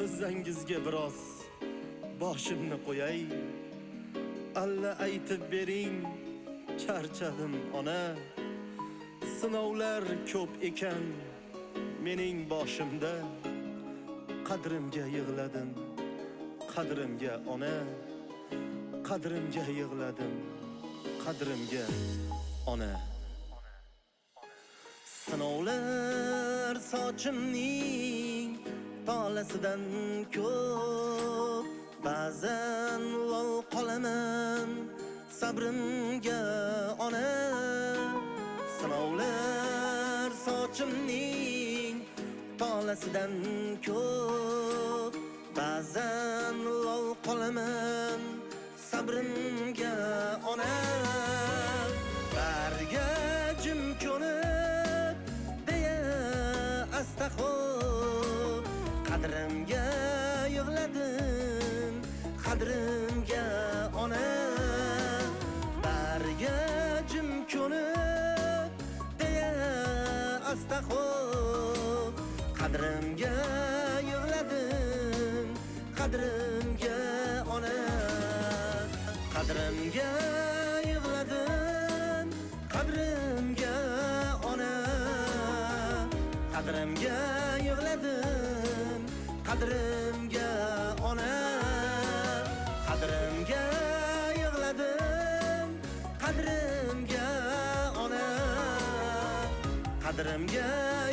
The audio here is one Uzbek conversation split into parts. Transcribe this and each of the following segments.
Tizzangizga biroz boshimni qo'yay. Alla aytib bering, charchadim ona. Sinovlar ko'p ekan mening boshimda. Qadrimga yig'ladim, qadrimga ona. Qadrimga yig'ladim, qadrimga ona. Sinovlar sochimning tolasidan ko'p. Ba'zan lol qolaman sabrimga ona. Sinovlar sochimning tolasidan ko'p. Ba'zan lol qolaman sabrimga ona. Barga jim ko'nib deya asta xo'p. Qadrimga yig'ladim, qadrimga ona. Barga jim ko'nib deya asta xo'p. Qadrimga yig'ladim, qadrimga ona. Qadrimga yig'ladim, qadrimga ona. Qadrimga yig'ladim, qadrimga ona. Qadrimga yig'ladim, qadrimga ona. Qadrimga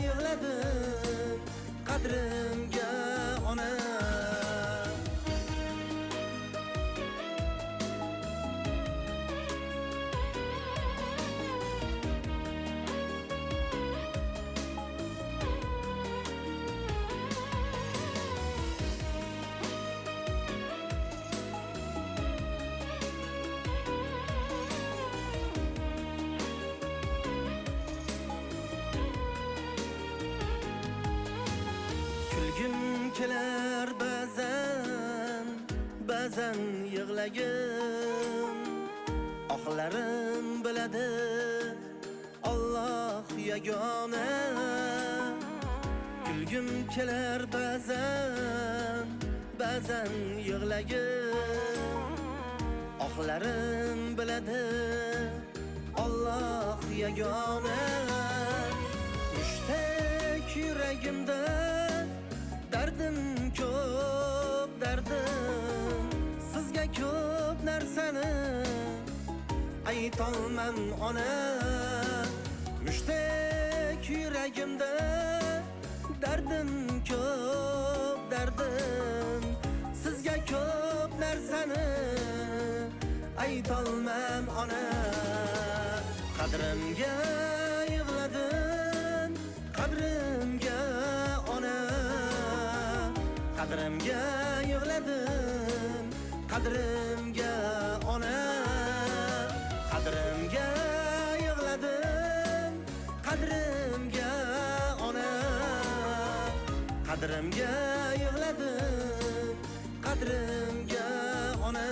yig'ladim, qadrimga ona. Kulgim kelar ba'zan, ba'zan yig'lagim. Ohlarim biladi Alloh yagona. Kulgim kelar ba'zan, ba'zan yig'lagim. Ohlarim biladi Alloh yagona. Mushtdek yuragimda dardim ko'p, dardim. Sizga ko'p narsani aytolmam ona. Mushtdek yuragimda dardim ko'p, dardim. Sizga ko'p narsani aytolmam ona. Qadrimga yig'ladim, qadrimga ona. Qadrimga yig'ladim, qadrimga ona. Qadrimga yig'ladim, qadrimga ona. Qadrimga yig'ladim, qadrimga ona.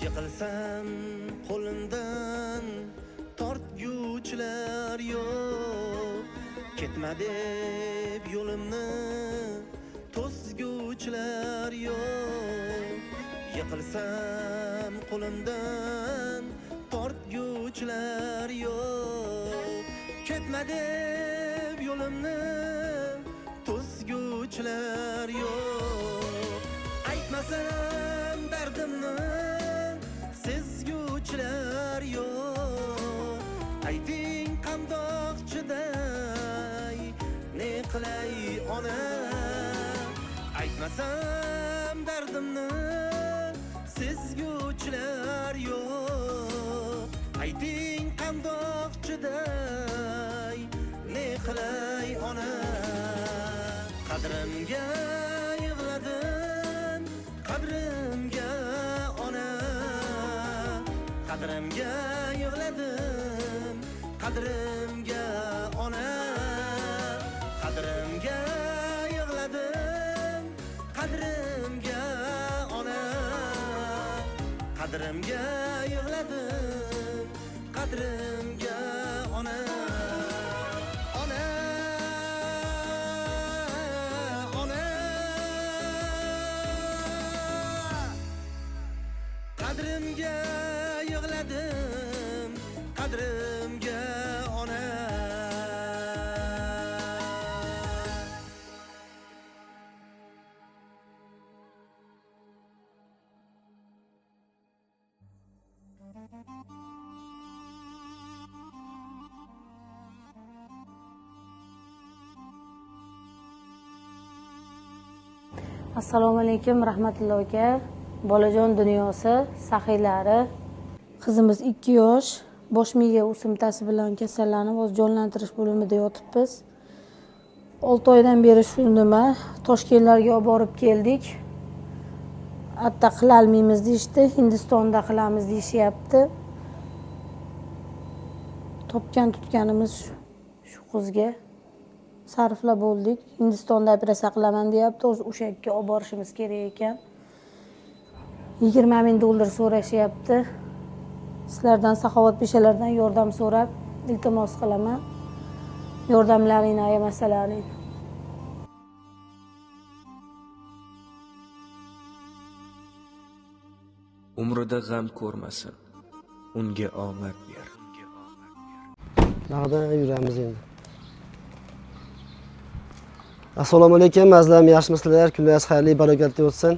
Yiqilsam qo'limdan tortguvchilar yo'q. Ketma deb yo'limni to'sguvchilar yo'q. Yiqilsam qo'limdan tortguvchilar yo'q. Ketma deb yo'limni to'sguvchilar yo'q. Aytmasam dardimni sezguvchilar yo'q. Ayting qandoq chiday, ne qilay ona. Aytmasam dardimni sezguvchilar yo'q. Ayting qandoq chiday, ne qilay ona. Qadrimga yig'ladim, qadrimga Qadrimga yig'ladim, qadrimga ona. Qadrimga yig'ladim, qadrimga ona. Qadrimga yig'ladim, qadrimga ona. Ona, ona. Qadrimga yig'ladim, qadrimga ona. Assalomu alaykum rahmatullo aka. Bolajon dunyosi saxiylari. Qizimiz 2 yosh, bosh miya o'simtasi bilan kasallanib, hozir jonlantirish bo'limida yotibmiz. 6 oydan beri shu nima Toshkentlarga olib borib keldik. Hatto qilolmaymiz deyishdi, Hindistonda qilamiz deyishyapti. Topgan tutganimiz shu qizga sarflab bo'ldik. Hindistonda operatsiya qilaman deyapti, o'zi o'sha yerga olib borishimiz kerak ekan. 20 ming dollar so'rashyapti. Sizlardan, saxovatpeshalardan yordam so'rab iltimos qilaman. Yordamlaringni ayamasalaring. Umrida g'am ko'rmasin, unga omad ber. Naqdan yuramiz endi. Assalomu alaykum, azizlarim, yaxshimisizlar? Kunlaringiz xayrli, barakatli o'tsin.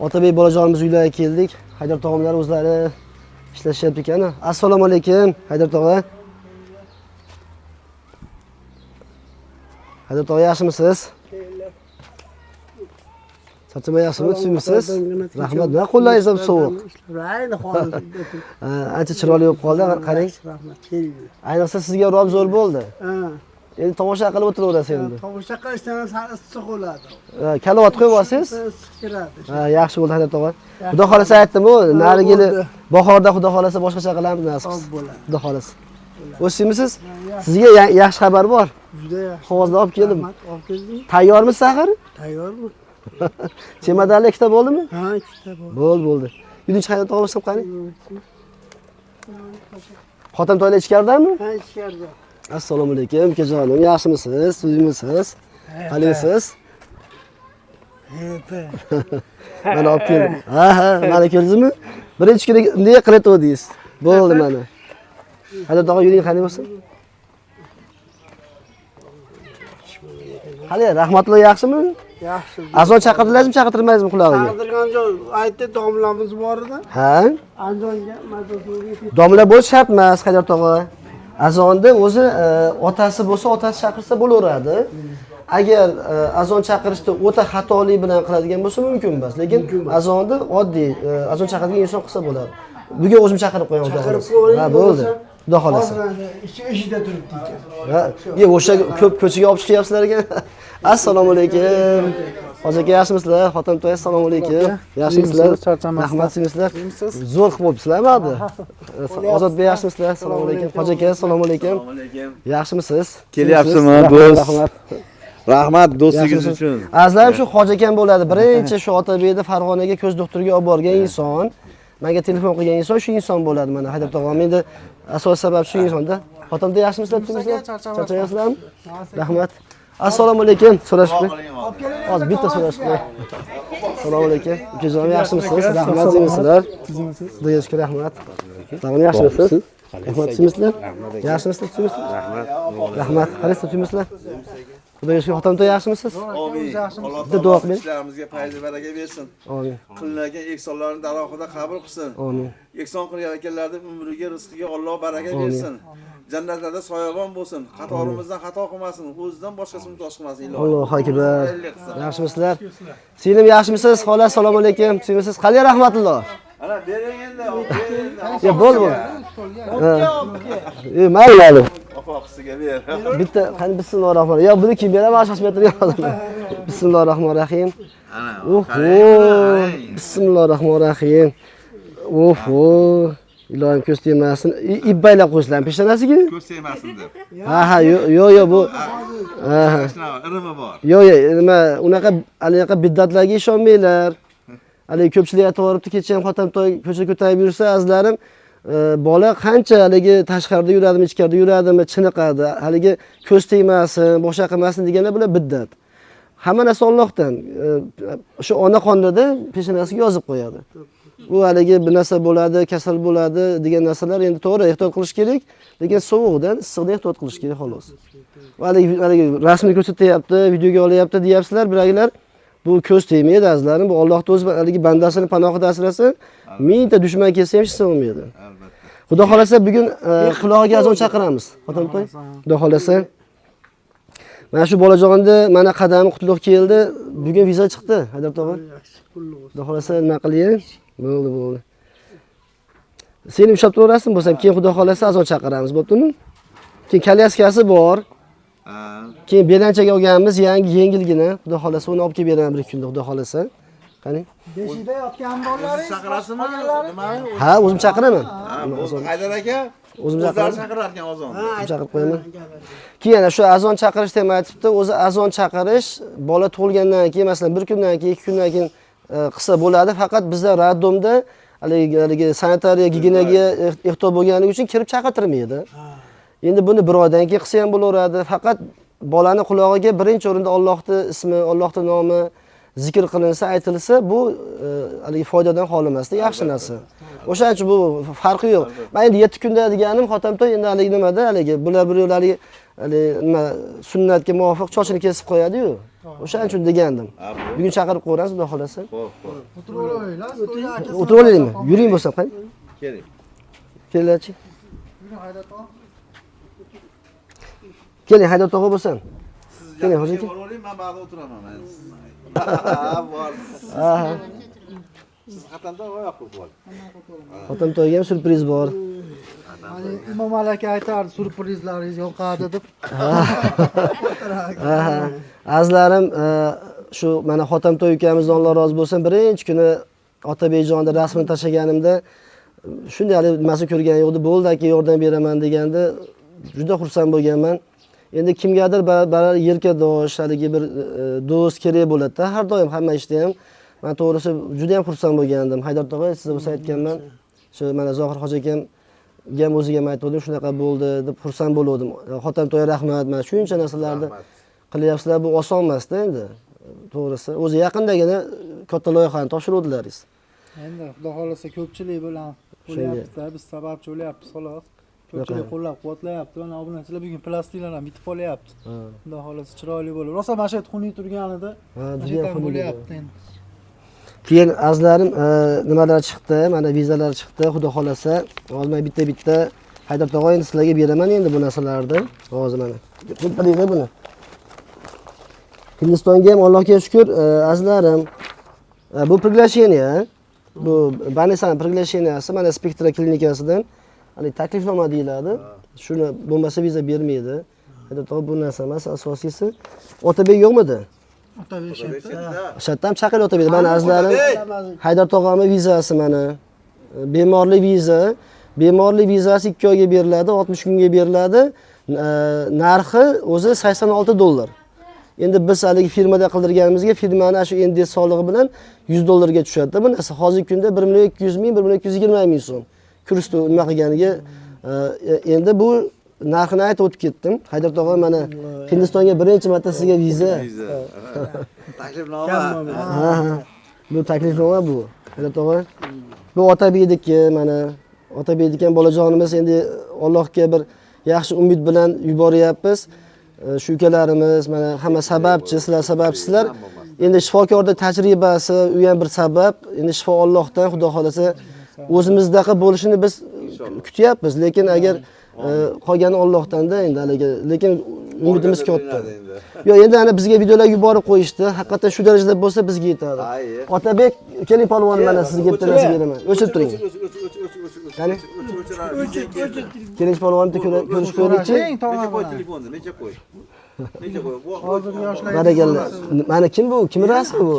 Otabek bolajonimiz uylariga keldik. Haydar tog'amlar o'zlari ishlashyapti ekan. Assalomu alaykum, Haydar tog'a. Haydar tog'a, yaxshimisiz? Charchamayapsizmi, tushunmisiz? Rahmat. Nima qo'llaringiz ham sovuq. Ancha chiroyli bo'lib qoldi, qarang. Rahmat. Ayniqsa sizga rob zo'r bo'ldi. Ha. Endi tomosha qilib o'tiraverasiz endi. Tomosha qilishdan ham sal issiq bo'ladi. Kalovat qo'yib olsangiz. Issiq kiradi. Ha, yaxshi bo'ldi Haydar tog'a. Xudo xolasa aytdim-ku, narigi yili bahorda xudo xolasa boshqacha qilamiz nasib qilsa. Bo'ladi. Xudo xolasa. O'zingizmisiz? Sizga yaxshi xabar bor. Juda yaxshi. Qog'ozni olib keldim. Rahmat, olib kelding. Tayyormisiz axir? Tayyormi? Chemadonli ikkita bo'ldimi? Ha, ikkita bo'ldi. Bo'ldi, bo'ldi. Yudinchi Haydar tog'a bo'lsam qani? Xotin to'ylar ichkaridami? Ha, ichkarida. Assalomu alaykum, ukajonim, yaxshimisiz? Tuzukmisiz? Qalaysiz? Mana olib keldim. Ha, ha, mana ko'rdingizmi? Birinchi kuni bunday qilatuvdingiz. Bo'ldi mana. Haydar tog'a yuring qani bo'lsin? Hali rahmatulloh yaxshimi? Yaxshi. Azon chaqirdilaringizmi, chaqirtirmaysizmi qulog'iga? Chaqirgan joy aytdi, domlamiz bor edi. Ha? Andijonga madrasaga. Domla bo'lish shart emas, Haydar tog'a. Azonni o'zi otasi bo'lsa, otasi chaqirsa bo'laveradi. Agar azon chaqirishda o'ta xatolik bilan qiladigan bo'lsa mumkin emas, lekin azonni oddiy azon chaqiradigan inson qilsa bo'ladi. Bugun o'zim chaqirib qo'yaman, xudo Chaqirib xohlasa. qo'ying. Ha, bo'ldi. Xudo xohlasa. Hozir eshikda turibdi ekan. Ha, o'sha ko'p ko'chaga olib chiqyapsizlar ekan. Assalomu alaykum. Hoji aka, yaxshimisizlar? Xotin to'y, assalomu alaykum. Yaxshimisizlar? Rahmat, sizlar. Zo'r qilib bo'libsizlar, hadi. Ozodbek, yaxshimisizlar? Assalomu alaykum. Hoji aka, assalomu alaykum. Yaxshimisiz? Kelyapsizmi, do'st? Rahmat. Rahmat do'stligingiz uchun. Azizlarim, shu hoji akam bo'ladi. Birinchi shu Otabekni Farg'onaga ko'z doktoriga olib borgan inson, menga telefon qilgan inson shu inson bo'ladi mana Haydar tog'am. Endi asosiy sabab shu insonda. Xotinda yaxshimisizlar, tuzukmisizlar? Charchamayapsizlarmi? Rahmat. Assalomu alaykum. So'rashib qo'y. Hozir bitta so'rashib qo'y. Assalomu alaykum. Ukajonim, yaxshimisiz? Rahmat, tuzukmisizlar? Xudoga shukr, rahmat. Tog'am, yaxshimisiz? Rahmat, tuzukmisizlar? Yaxshimisizlar, tuzukmisizlar? Rahmat. Rahmat. Qaraysiz, tuzukmisizlar? Xudoga shukr, xotinda yaxshimisiz? Amin. Alloh Bitta duo qiling. ishlarimizga fayz baraka bersin. Amin. Qilingan ehsonlarni darohida qabul qilsin. Amin. Ehson qilgan ekanlarning umriga, rizqiga Alloh baraka bersin. Jannatlarda soyabon bo'lsin. Qatorimizdan xato qilmasin, o'zidan boshqasini muhtoj qilmasin ilohim. Allohu akbar. Yaxshimisizlar? Singlim, yaxshimisiz? Xola, assalomu alaykum. Tuzukmisiz? Qalay rahmatulloh. Ana bering endi, bering endi. Ya bo'ldi, bo'ldi. Mayli, mayli. Ofoqisiga ber. Bitta qani bismillahir rohmanir. Ya buni kim beraman? Shoshmay turgan. Bismillahir rohmanir rohim. Ana. Oho. Bismillahir rohmanir rohim. Oho. Iloyim ko'z tegmasin. Ip baylab qo'ysinlar peshonasiga. Ko'z tegmasin deb. Ha, ha, yo'q, yo'q, bu ha, ha. Shunaqa irimi bor. Yo'q, yo'q, nima unaqa anaqa bid'atlarga ishonmanglar. Haligi ko'pchilik aytib yuboribdi, kecha ham Hotamtoy ko'cha ko'tarib yursa, azizlarim, bola qancha haligi tashqarida yuradimi, ichkarida yuradimi, chiniqadi. Haligi ko'z tegmasin, boshqa qilmasin deganlar bular bid'at. Hamma narsa Allohdan. O'sha ona qonida peshonasiga yozib qo'yadi. Bu haligi bir narsa bo'ladi, kasal bo'ladi degan narsalar endi to'g'ri ehtiyot qilish kerak, lekin sovuqdan, issiqdan ehtiyot qilish kerak xolos. Haligi rasmni ko'rsatyapti, videoga olyapti deyapsizlar, biroqlar bu ko'z tegmaydi azizlarim, bu Allohning o'zi haligi bandasini panohida asrasin, mingta dushman kelsa ham hech narsa bo'lmaydi. Albatta. Xudo xolasa bugun qulog'iga azon chaqiramiz. Hotamtoy. Xudo xolasa. Mana shu bolajonda mana qadami qutlug' keldi. Bugun viza chiqdi, Haydar tog'a. Xudo xolasa nima qiling? Bo'ldi, bo'ldi. Seni ushlab turaverasizmi bo'lsam, keyin Xudo xolasa azon chaqiramiz, bo'ptimi? Keyin kolyaskasi bor. Keyin belanchaga olganmiz, yangi yengilgina. Xudo xolasa uni olib kelib beraman bir kunda, Xudo xolasa. Qani? Beshikda yotgan bolalaringiz Chaqirasizmi? Nima? Ha, o'zim chaqiraman. Ha, Haydar aka. O'zim O'zlari chaqiraman. chaqirar ekan azon. O'zim chaqirib qo'yaman. Keyin ana shu azon chaqirish deb aytibdi. O'zi azon chaqirish bola tug'ilgandan keyin, masalan, bir kundan keyin, 2 kundan keyin qilsa bo'ladi. Faqat bizda raddomda haligi sanitariya, gigiyenaga ehtiyot bo'lganligi uchun kirib chaqirtirmaydi. Endi buni bir oydan keyin qilsa ham bo'laveradi. Faqat bolani qulog'iga birinchi o'rinda Allohning ismi, Allohning nomi zikr qilinsa, aytilsa, bu haligi foydadan xoli emasda, yaxshi narsa. O'shaning uchun bu farqi yo'q. Men endi 7 kunda deganim Hotamtoy endi haligi nimada, haligi bular bir yo'l haligi nima sunnatga muvofiq sochini kesib qo'yadi-yu. O'shaning uchun degandim. Bugun chaqirib qo'yamiz, Xudo xolasa. Xo'p, xo'p. O'tirib olaylik, stolga akasi. O'tirib olaylikmi? Yuring bo'lsam, qani? Keling. Kelinglarchi. Yuring Haydar tog'a. Keling Haydar tog'a bo'lsam. Siz Keling, hoji aka. Boravering, men ba'zi o'tiraman. Ha, bor. Aha. Siz Hotamtoy oyoq qo'yib oling. Hotamtoyga ham syurpriz bor. Hani Imom aka aytardi, syurprizlaringiz yoqadi deb. Aha. Azizlarim, shu mana Hotamtoy ukamizdan Alloh rozi bo'lsin. Birinchi kuni Otabekjonni rasmini tashlaganimda shunday hali nimasi ko'rgan yo'qdi. Bo'ldi aka, yordam beraman deganda juda xursand bo'lganman. Endi kimgadir baribir yelkadosh, haligi bir do'st kerak bo'ladi-da. Har doim hamma ishda ham. Men to'g'risi juda ham xursand bo'lgandim. Haydar tog'a, sizga bo'lsa aytganman. Shu mana Zohir hoji akamga ham o'ziga ham aytgandim, shunaqa bo'ldi deb xursand bo'ldim. Hotamtoyga rahmat, mana shuncha narsalarni qilyapsizlar, bu oson emas-da endi. To'g'risi, o'zi yaqindagina katta loyihani topshiruvdilaringiz. Endi Xudo xolasa ko'pchilik bilan bo'lyapti, biz sababchi bo'lyapmiz xolos. Ko'pchilik qo'llab-quvvatlayapti. Mana obunachilar bugun plastiklar ham bitib qolyapti. Xudo xolasa chiroyli bo'lib. Rosa mana shu yerda xunuk turganida, Ha, juda ham xunuk bo'lyapti endi. Keyin azizlarim, nimalar chiqdi? Mana vizalar chiqdi, Xudo xolasa. Hozir men bitta-bitta Haydar tog'a endi sizlarga beraman endi bu narsalarni. Hozir mana. Qo'yib buni. Hindistonga ham Allohga shukr, azizlarim. Bu приглашение, bu Banisan приглашениеsi mana Spektra klinikasidan hali taklifnoma deyiladi. Shuni bo'lmasa viza bermaydi. Haydar tog'a bu narsa emas, asosiysi. Otabek yo'qmidi? Otabek shu yerda. Shu yerdan chaqir Otabek. Mana azizlarim, Haydar tog'amning vizasi mana. Bemorlik viza. Bemorlik vizasi 2 oyga beriladi, 60 kunga beriladi. Narxi o'zi $86. Endi biz haligi firmada qildirganimizga firmani shu NDS solig'i bilan $100 ga tushadi-da bu narsa. Hozirgi kunda bir million ikki yuz ming, bir million ikki yuz yigirma ming so'm. Kursni nima qilganiga, endi bu narxini aytib o'tib ketdim. Haydar tog'a mana Hindistonga birinchi marta sizga viza. Viza. Taklifnoma. Ha, ha. Bu taklifnoma bu. Haydar tog'a. Bu Otabekniki mana. Otabekniki ham bolajonimiz endi Allohga bir yaxshi umid bilan yuboryapmiz. Shu ukalarimiz mana hamma sababchi, sizlar sababchisizlar. Endi shifokorda tajribasi, u ham bir sabab. Endi shifo Allohdan, Xudo xolasa o'zimizdaqa bo'lishini biz kutyapmiz, lekin agar qolgani Allohdan-da endi haligi, lekin umidimiz katta. Yo'q, endi ana bizga videolar yuborib qo'yishdi. Haqiqatan shu darajada bo'lsa bizga yetadi. Otabek, keling polvon, mana sizga bitta narsa beraman. O'chirib turing. Qani? Keling polvon, bitta ko'rishib ko'raylikchi. Necha qo'y telefonni, necha qo'y? Necha qo'y? Hozir yoshlar. Barakalla. Mana kim bu? Kim rasmi bu?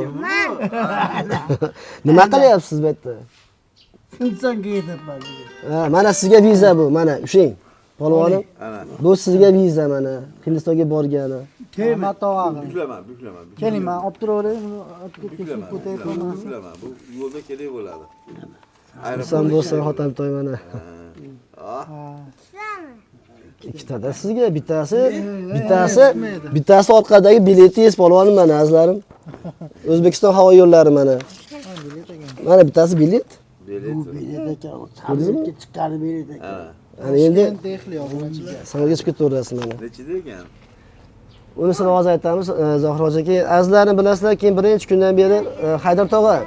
Nima qilyapsiz bu yerda? Hindistonga ketyapman bugun. Ha, mana sizga viza bu, mana ushlang. Polvonim. Bu sizga viza mana Hindistonga borgani. Rahmat tog'a. Buklama, buklama. Keling, man olib turaveray, buni Buklama, ko'tarib buklama, buklama. Bu yo'lda kerak bo'ladi. Xursand bo'lsin Hotamtoy mana. Ikkitada sizga, bittasi orqadagi biletingiz polvonim mana azizlarim. O'zbekiston havo yo'llari mana. Mana bittasi bilet. Bu bilet ekan, samolyotga chiqqani bilet ekan. Ana endi samolyotga chiqib ketaverasiz mana. Nechida ekan? Unisini hozir aytamiz, Zohir hoji aka. Azizlarim bilasizlar, keyin birinchi kundan beri Haydar tog'a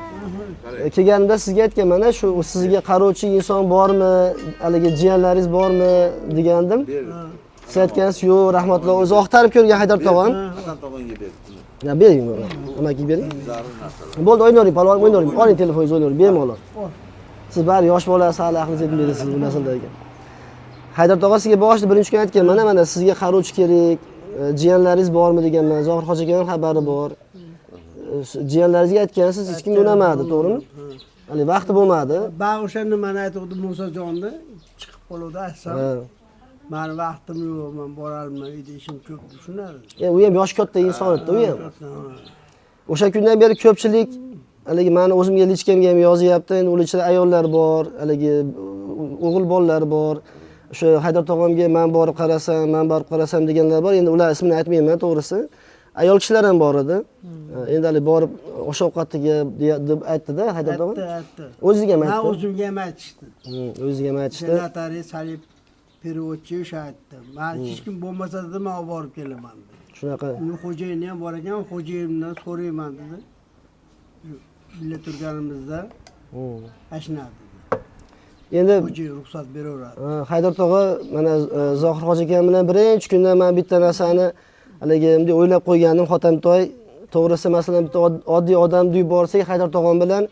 kelganimda sizga aytganman, shu sizga qarovchi inson bormi, haligi jiyanlaringiz bormi degandim. Siz aytgansiz, yo'q, rahmatulloh o'zi oqtarib ko'rgan Haydar tog'am. Hasan tog'angga ber. Ya bering buni. Amakiga bering. Bo'ldi, o'ynavering, polvon o'ynavering. Oling telefoningizni o'ynavering, bemalol. Siz bari yosh bolasiz, hali aqlingiz yetmaydi berasiz bu narsalarga. Haydar tog'a sizga boshida birinchi kun aytganman, mana sizga qarovchi kerak, jiyanlaringiz bormi deganman. Zohir hoji akaning xabari bor. Jiyanlaringizga aytgansiz, hech kim unamadi, to'g'rimi? Hali vaqti bo'lmadi. Ben o'sha nimani aytgandim Musajonni chiqib qoluvdi aytsam. Mani vaqtim yo'q, men borolmay, uyda ishim ko'p tushunadi. U ham yoshi katta inson edi, u ham. O'sha kundan beri ko'pchilik haligi meni o'zimga lichkamga ham yozyapti. Endi ular ichida ayollar bor, haligi o'g'il bolalar bor. O'sha Haydar tog'amga men borib qarasam, men borib qarasam deganlar bor. Endi ular ismini aytmayman, to'g'risi. Ayol kishilar ham bor edi. Endi hali borib osh ovqatiga deb aytdi-da Haydar tog'am. Aytdi. O'ziga ham aytdi. Men o'zimga ham aytishdi. O'ziga ham aytishdi. Notarius Salib переводчи o'sha aytdi. Men hech kim bo'lmasa dedi, men olib borib kelaman dedi. Shunaqa. Uni xo'jayini ham bor ekan, xo'jayinimdan so'rayman dedi. Birga turganimizda ashna dedi. Endi xo'jayin ruxsat beraveradi. Haydar tog'a mana Zohir hoji akam bilan birinchi kundan men bitta narsani haligi bunday o'ylab qo'ygandim, Hotamtoy to'g'risi masalan bitta oddiy odam deb borsak Haydar tog'am bilan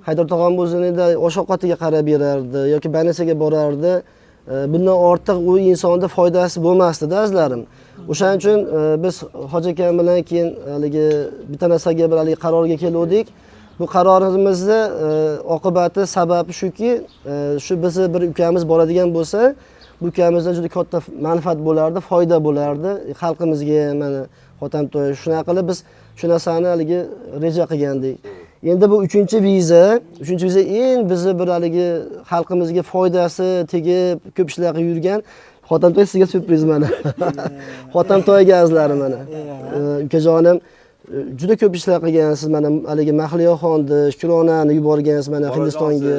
Haydar tog'am o'zini endi osh ovqatiga qarab berardi yoki banisiga borardi. Bundan ortiq u insonda foydasi bo'lmasdi-da azizlarim. O'shaning uchun biz hoji akam bilan keyin haligi bitta narsaga bir haligi qarorga keluvdik. Bu qarorimizni oqibati sababi shuki, shu bizni bir ukamiz boradigan bo'lsa, bu ukamizdan juda katta manfaat bo'lardi, foyda bo'lardi xalqimizga mana Hotamtoy. Shunaqa qilib biz shu narsani haligi reja qilgandik. Endi bu uchinchi viza eng bizni bir haligi xalqimizga foydasi tegib ko'p ishlar qilib yurgan Hotamtoy sizga syurpriz mana. Hotamtoyga azizlarim mana. Ukajonim juda ko'p ishlar qilgansiz mana haligi Mahliyoxonni, Shukronani yuborgansiz mana Hindistonga.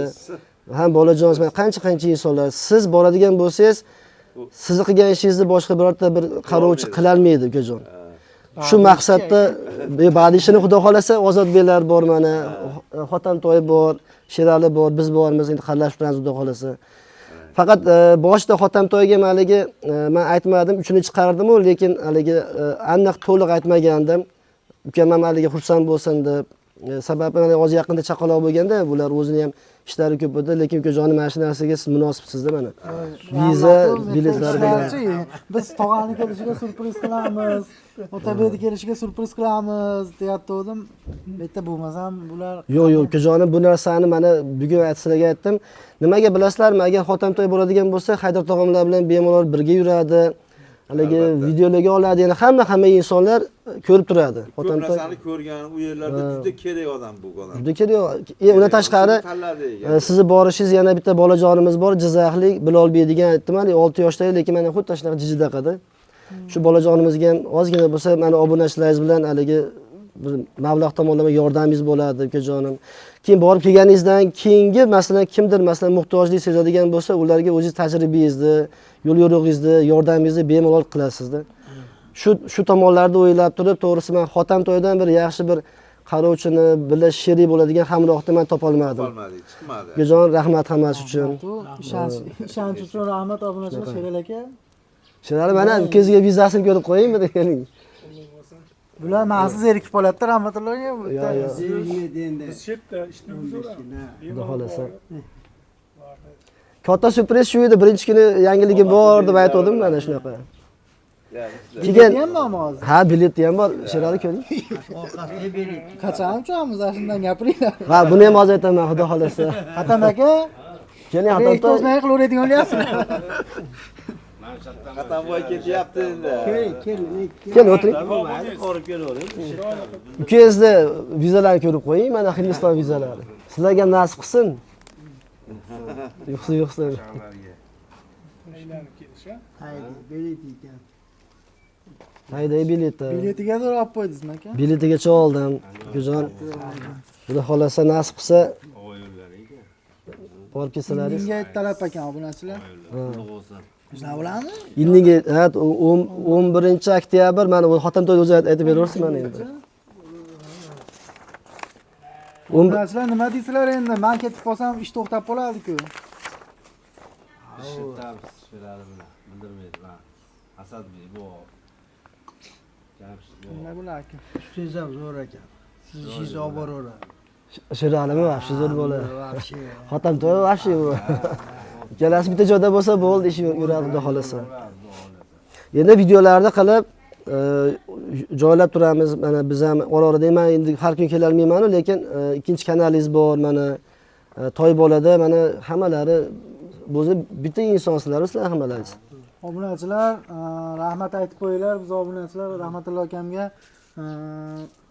Ham bolajonsiz mana qancha-qancha insonlar. Siz boradigan bo'lsangiz, sizni qilgan ishingizni boshqa birorta bir qarovchi qila olmaydi ukajon. Shu maqsadda ba'zi ishini Xudo xolasa Ozodbeklar bor mana, Hotamtoy bor, Sherali bor, biz bormiz, endi xarlashib turamiz Xudo xolasa. Faqat boshida Hotamtoyga haligi men aytmadim, uchini chiqardim-u, lekin haligi aniq to'liq aytmagandim. Ukam ham haligi xursand bo'lsin deb. Sababi mana hozir yaqinda chaqaloq bo'lganda, bular o'zini ham ishlari ko'p edi, lekin ukajonim mana shu narsaga siz munosibsizda mana. Viza, biletlar bilan. Biz tog'ani kelishiga syurpriz qilamiz, Otabekni kelishiga syurpriz qilamiz deyatdim. Bu yerda bo'lmasam bular Yo'q, yo'q, ukajonim bu narsani mana bugun sizlarga aytdim. Nimaga bilasizlarmi? Agar Hotamtoy boradigan bo'lsa, Haydar tog'amlar bilan bemalol birga yuradi. Haligi videolarga oladi, ya'ni hamma insonlar ko'rib turadi. Ko'p narsani ko'rgan, u yerlarda juda kerak odam bu odam. Juda kerak. Undan tashqari sizni borishingiz yana bitta bolajonimiz bor, Jizzaxlik Bilolbek degan aytdim, hali 6 yoshdagi, lekin mana xuddi shunaqa jijidaqada. Shu bolajonimizga ham ozgina bo'lsa mana obunachilaringiz bilan haligi bir mablag' tomonlama yordamingiz bo'ladi ukajonim. Keyin borib kelganingizdan keyingi masalan kimdir masalan muhtojlik sezadigan bo'lsa, ularga o'zingiz tajribangizni, yo'l yo'rig'ingizni, yordamingizni bemalol qilasizda. Shu tomonlarda o'ylab turib, to'g'risi men Hotamtoydan bir yaxshi bir qarovchini, birga sherik bo'ladigan hamrohni men topolmadim. Topolmadik, chiqmadi. Ukajon, rahmat hammasi uchun. Ishonch uchun rahmat obunachilar Sherali aka. Sherali mana ukangizga vizasini ko'rib qo'yingmi deganing. Bular mansiz zerikib qoladida rahmatulloh aka. Biz chetda ishlaymiz. Xudo xolasa. Katta syurpriz shu edi, birinchi kuni yangiligi bor deb aytgandim mana shunaqa. Keyin Ham bormi hozir? Ha, bileti ham bor. Sherali ko'ring. Qachon uchamiz? Ana shundan gapiringlar. Ha, buni ham hozir aytaman, xudo xolasa. Hatam aka, Keling, Hatam Hatamtoy. o'zini qilaveradigan bo'lyapsizlar. Hatamboy ketyapti endi. Keling, o'tiring. Ukangizni vizalarni ko'rib qo'ying, mana Hindiston vizalari. Sizlarga ham nasib qilsin. Yuqsin, yuqsin. Aylanib kelish, ha? Haydi, bilet ekan. Hayda bileti. Biletiga zo'r olib qo'ydingizmi aka? Biletigacha oldim, ukajon. Xudo xolasa nasib qilsa borib kelsalaringiz. Indinga talab ekan obunachilar. Shunaqa bo'ladimi? Indinga, ha, 11 oktyabr, mana bu Hotamtoy o'zi aytib beraversin mana endi. Obunachilar nima deysizlar endi? Men ketib qolsam ish to'xtab qoladi-ku. Nima bo'lar ekan? Ustingiz ham zo'r ekan. Siz ishingizni olib boraveradi. Sheralimi вообще zo'r bo'ladi. Вообще. Hotamtoy вообще bu. Ikkalasi bitta joyda bo'lsa bo'ldi, ish yuradi xudo xolasa. Endi videolarni qilib joylab turamiz. Mana biz ham ora-orada men endi har kun kela olmayman-u, lekin ikkinchi kanalingiz bor, mana Toy bolada mana hammalari o'zi bitta insonsizlar, sizlar hammalaringiz. Obunachilar, rahmat aytib qo'yinglar. Biz obunachilar Rahmatullo akamga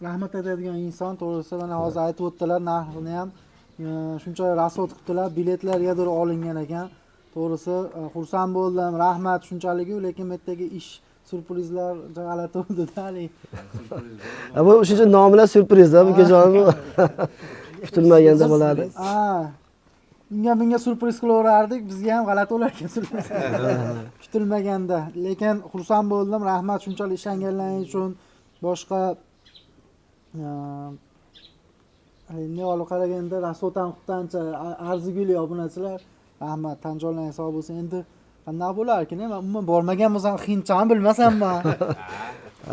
rahmat aytadigan inson, to'g'risi mana hozir aytib o'tdilar, narxini ham shuncha rasxod qilibdilar, biletlargadir olingan ekan. To'g'risi xursand bo'ldim, rahmat shunchalik-ku, lekin bu yerdagi ish syurprizlar g'alati bo'ldi-da hali. Bu shuncha nomlar syurprizda, bu ukajon bu. Kutilmaganda bo'ladi. Ha. Unga bunga syurpriz qilaverardik, bizga ham g'alati bo'lar ekan syurpriz. Kutilmaganda, lekin xursand bo'ldim, rahmat shunchalik ishonganlaringiz uchun. Boshqa endi olib qaraganda rasxod ham qilibdi ancha arzigulik obunachilar, rahmat, tan jonlaringiz sog' bo'lsin. Endi qanday bo'lar ekan, men umuman bormagan bo'lsam hindchani bilmasam man.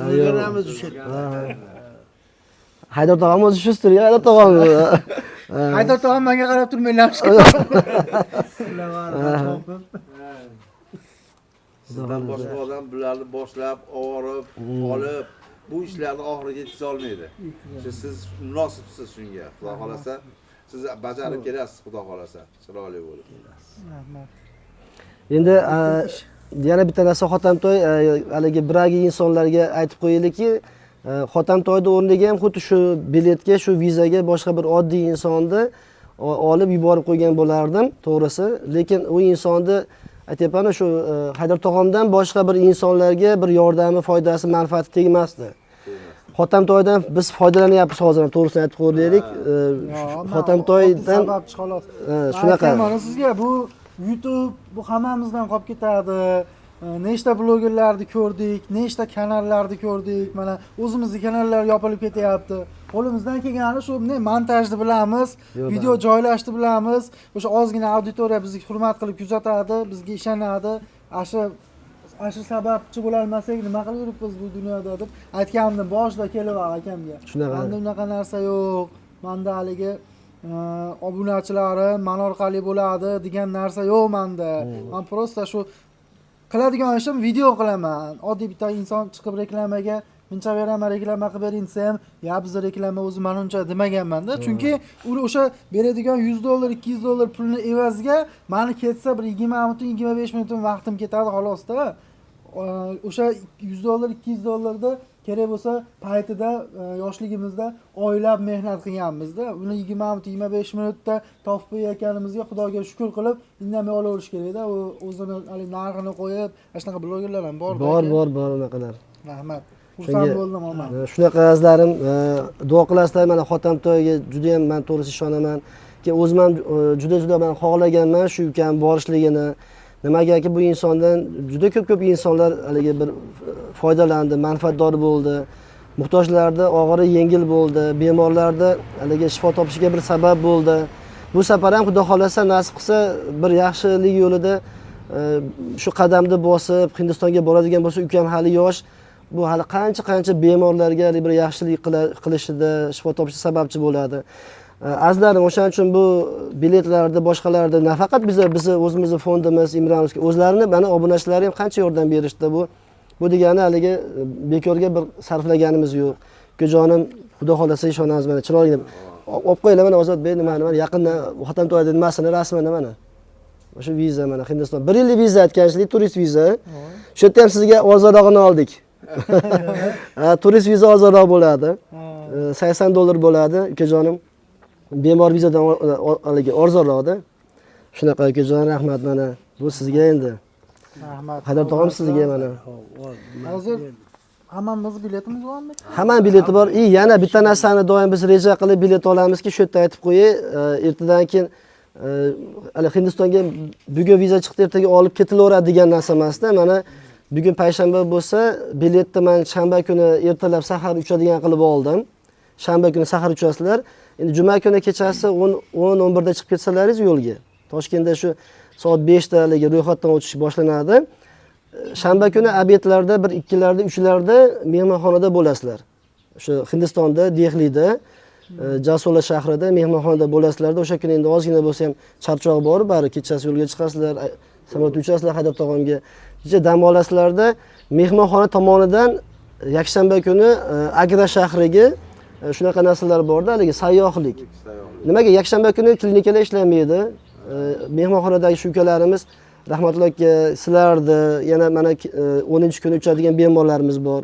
O'rganamiz o'sha yerda. Haydar tog'am o'zi shu turgan, Haydar tog'am. Haydar tog'am menga qarab turmanglar. Sizdan boshqa odam bularni boshlab, olib, olib bu ishlarni oxiriga yetkaza olmaydi. Siz munosibsiz shunga. Xudo xolasa siz bajarib kelasiz, xudo xolasa, chiroyli bo'lib. Rahmat. Endi yana bitta narsa Hotamtoy, haligi biragi insonlarga aytib qo'yaylikki, Hotamtoyni o'rniga ham xuddi shu biletga, shu vizaga boshqa bir oddiy insonni olib yuborib qo'ygan bo'lardim, to'g'risi. Lekin u insonni aytyapman, shu Haydar tog'amdan boshqa bir insonlarga bir yordami, foydasi, manfaati tegmasdi. Hotamtoydan biz foydalanyapmiz hozir ham, to'g'risini aytib qo'yaylik. Hotamtoydan sababchi xolos. Shunaqa. Aytayman sizga, bu YouTube bu hammamizdan qolib ketadi. Nechta blogerlarni ko'rdik, nechta kanallarni ko'rdik. Mana o'zimizni kanallar yopilib ketyapti. Qo'limizdan kelgani shu ne montajni bilamiz, video joylashni bilamiz. O'sha ozgina auditoriya bizni hurmat qilib kuzatadi, bizga ishonadi. Ashu sababchi bo'la olmasak nima qilib yuribmiz bu dunyoda deb aytgandim boshida kelib akamga. Menda unaqa narsa yo'q. Menda haligi obunachilarim man orqali bo'ladi degan narsa yo'q menda. Men prosta shu qiladigan ishim video qilaman. Oddiy bitta inson chiqib reklamaga buncha beraman, reklama qilib bering desam, ya biz reklama o'zi men uncha demaganman-da. Chunki u o'sha beradigan $100, $200 pulni evaziga meni ketsa bir 20 minut, 25 minut vaqtim ketadi xolosda. O'sha $100, $200 da kerak bo'lsa paytida yoshligimizda oylab mehnat qilganmizda. Uni 20 minut, 25 minutda topib qo'yayotganimizga Xudoga shukr qilib indamay olaverish kerakda. U o'zini hali narxini qo'yib, ana shunaqa blogerlar ham bor. Bor, bor, bor unaqalar. Rahmat. Xursand bo'ldim omad. Shunaqa azizlarim, duo qilasizlar mana Hotamtoyga juda ham men to'g'risi ishonaman. Ki o'zim ham juda-juda men xohlaganman shu ukam borishligini. Nimagaki bu insondan juda ko'p-ko'p insonlar haligi bir foydalandi, manfaatdor bo'ldi. Muhtojlarda og'iri yengil bo'ldi, bemorlarda haligi shifo topishiga bir sabab bo'ldi. Bu safar ham Xudo xolasa nasib qilsa bir yaxshilik yo'lida shu qadamni bosib Hindistonga boradigan bo'lsa, ukam hali yosh, bu hali qancha-qancha bemorlarga bir yaxshilik qilishida, shifo topishida sababchi bo'ladi. Azizlarim, o'shaning uchun bu biletlarni, boshqalarni nafaqat bizni o'zimizni fondimiz Imranovskiy, o'zlarini mana obunachilari ham qancha yordam berishdi. Bu degani haligi bekorga bir sarflaganimiz yo'q. Ukajonim, xudo xohlasa ishonamiz mana chiroyli olib qo'yinglar mana Ozodbek nimani mana yaqinda Hotam to'yadi nimasini rasmini mana. O'sha viza mana Hindiston. 1 yillik viza aytganchilik, turist viza. Shu yerda ham sizga arzonrog'ini oldik. Turist viza arzonroq bo'ladi. $80 bo'ladi, ukajonim. Bemor vizadan haligi arzonroqda. Shunaqa ukajon, rahmat mana. Bu sizga endi. Rahmat. Haydar tog'am sizga mana. Hozir hammamiz biletimiz bormi? Hamma bileti bor. Yana bitta narsani doim biz reja qilib bilet olamizki, shu yerda aytib qo'yay, ertadan keyin hali Hindistonga bugun viza chiqdi, ertaga olib ketilaveradi degan narsa emasda. Mana bugun payshanba bo'lsa, biletni men shanba kuni ertalab sahar uchadigan qilib oldim. Shanba kuni sahar uchasizlar. Endi juma kuni kechasi 10-11 da chiqib ketsalaringiz yo'lga. Toshkentda shu soat 5 da haligi ro'yxatdan o'tish boshlanadi. Shanba kuni obedlarda 1, 2larda, 3larda mehmonxonada bo'lasizlar. O'sha Hindistonda, Dehlida, Jasola shahrida mehmonxonada bo'lasizlarda. O'sha kuni endi ozgina bo'lsa ham charchoq bor, bari kechasi yo'lga chiqasizlar, samolyotda uchasizlar Haydar tog'amga. Kecha dam olasizlarda mehmonxona tomonidan yakshanba kuni Agra shahriga shunaqa narsalar borda, haligi sayyohlik. Nimaga yakshanba kuni klinikalar ishlamaydi? Mehmonxonadagi shu ukalarimiz rahmatulloh aka, sizlarni yana mana 10-kuni uchadigan bemorlarimiz bor.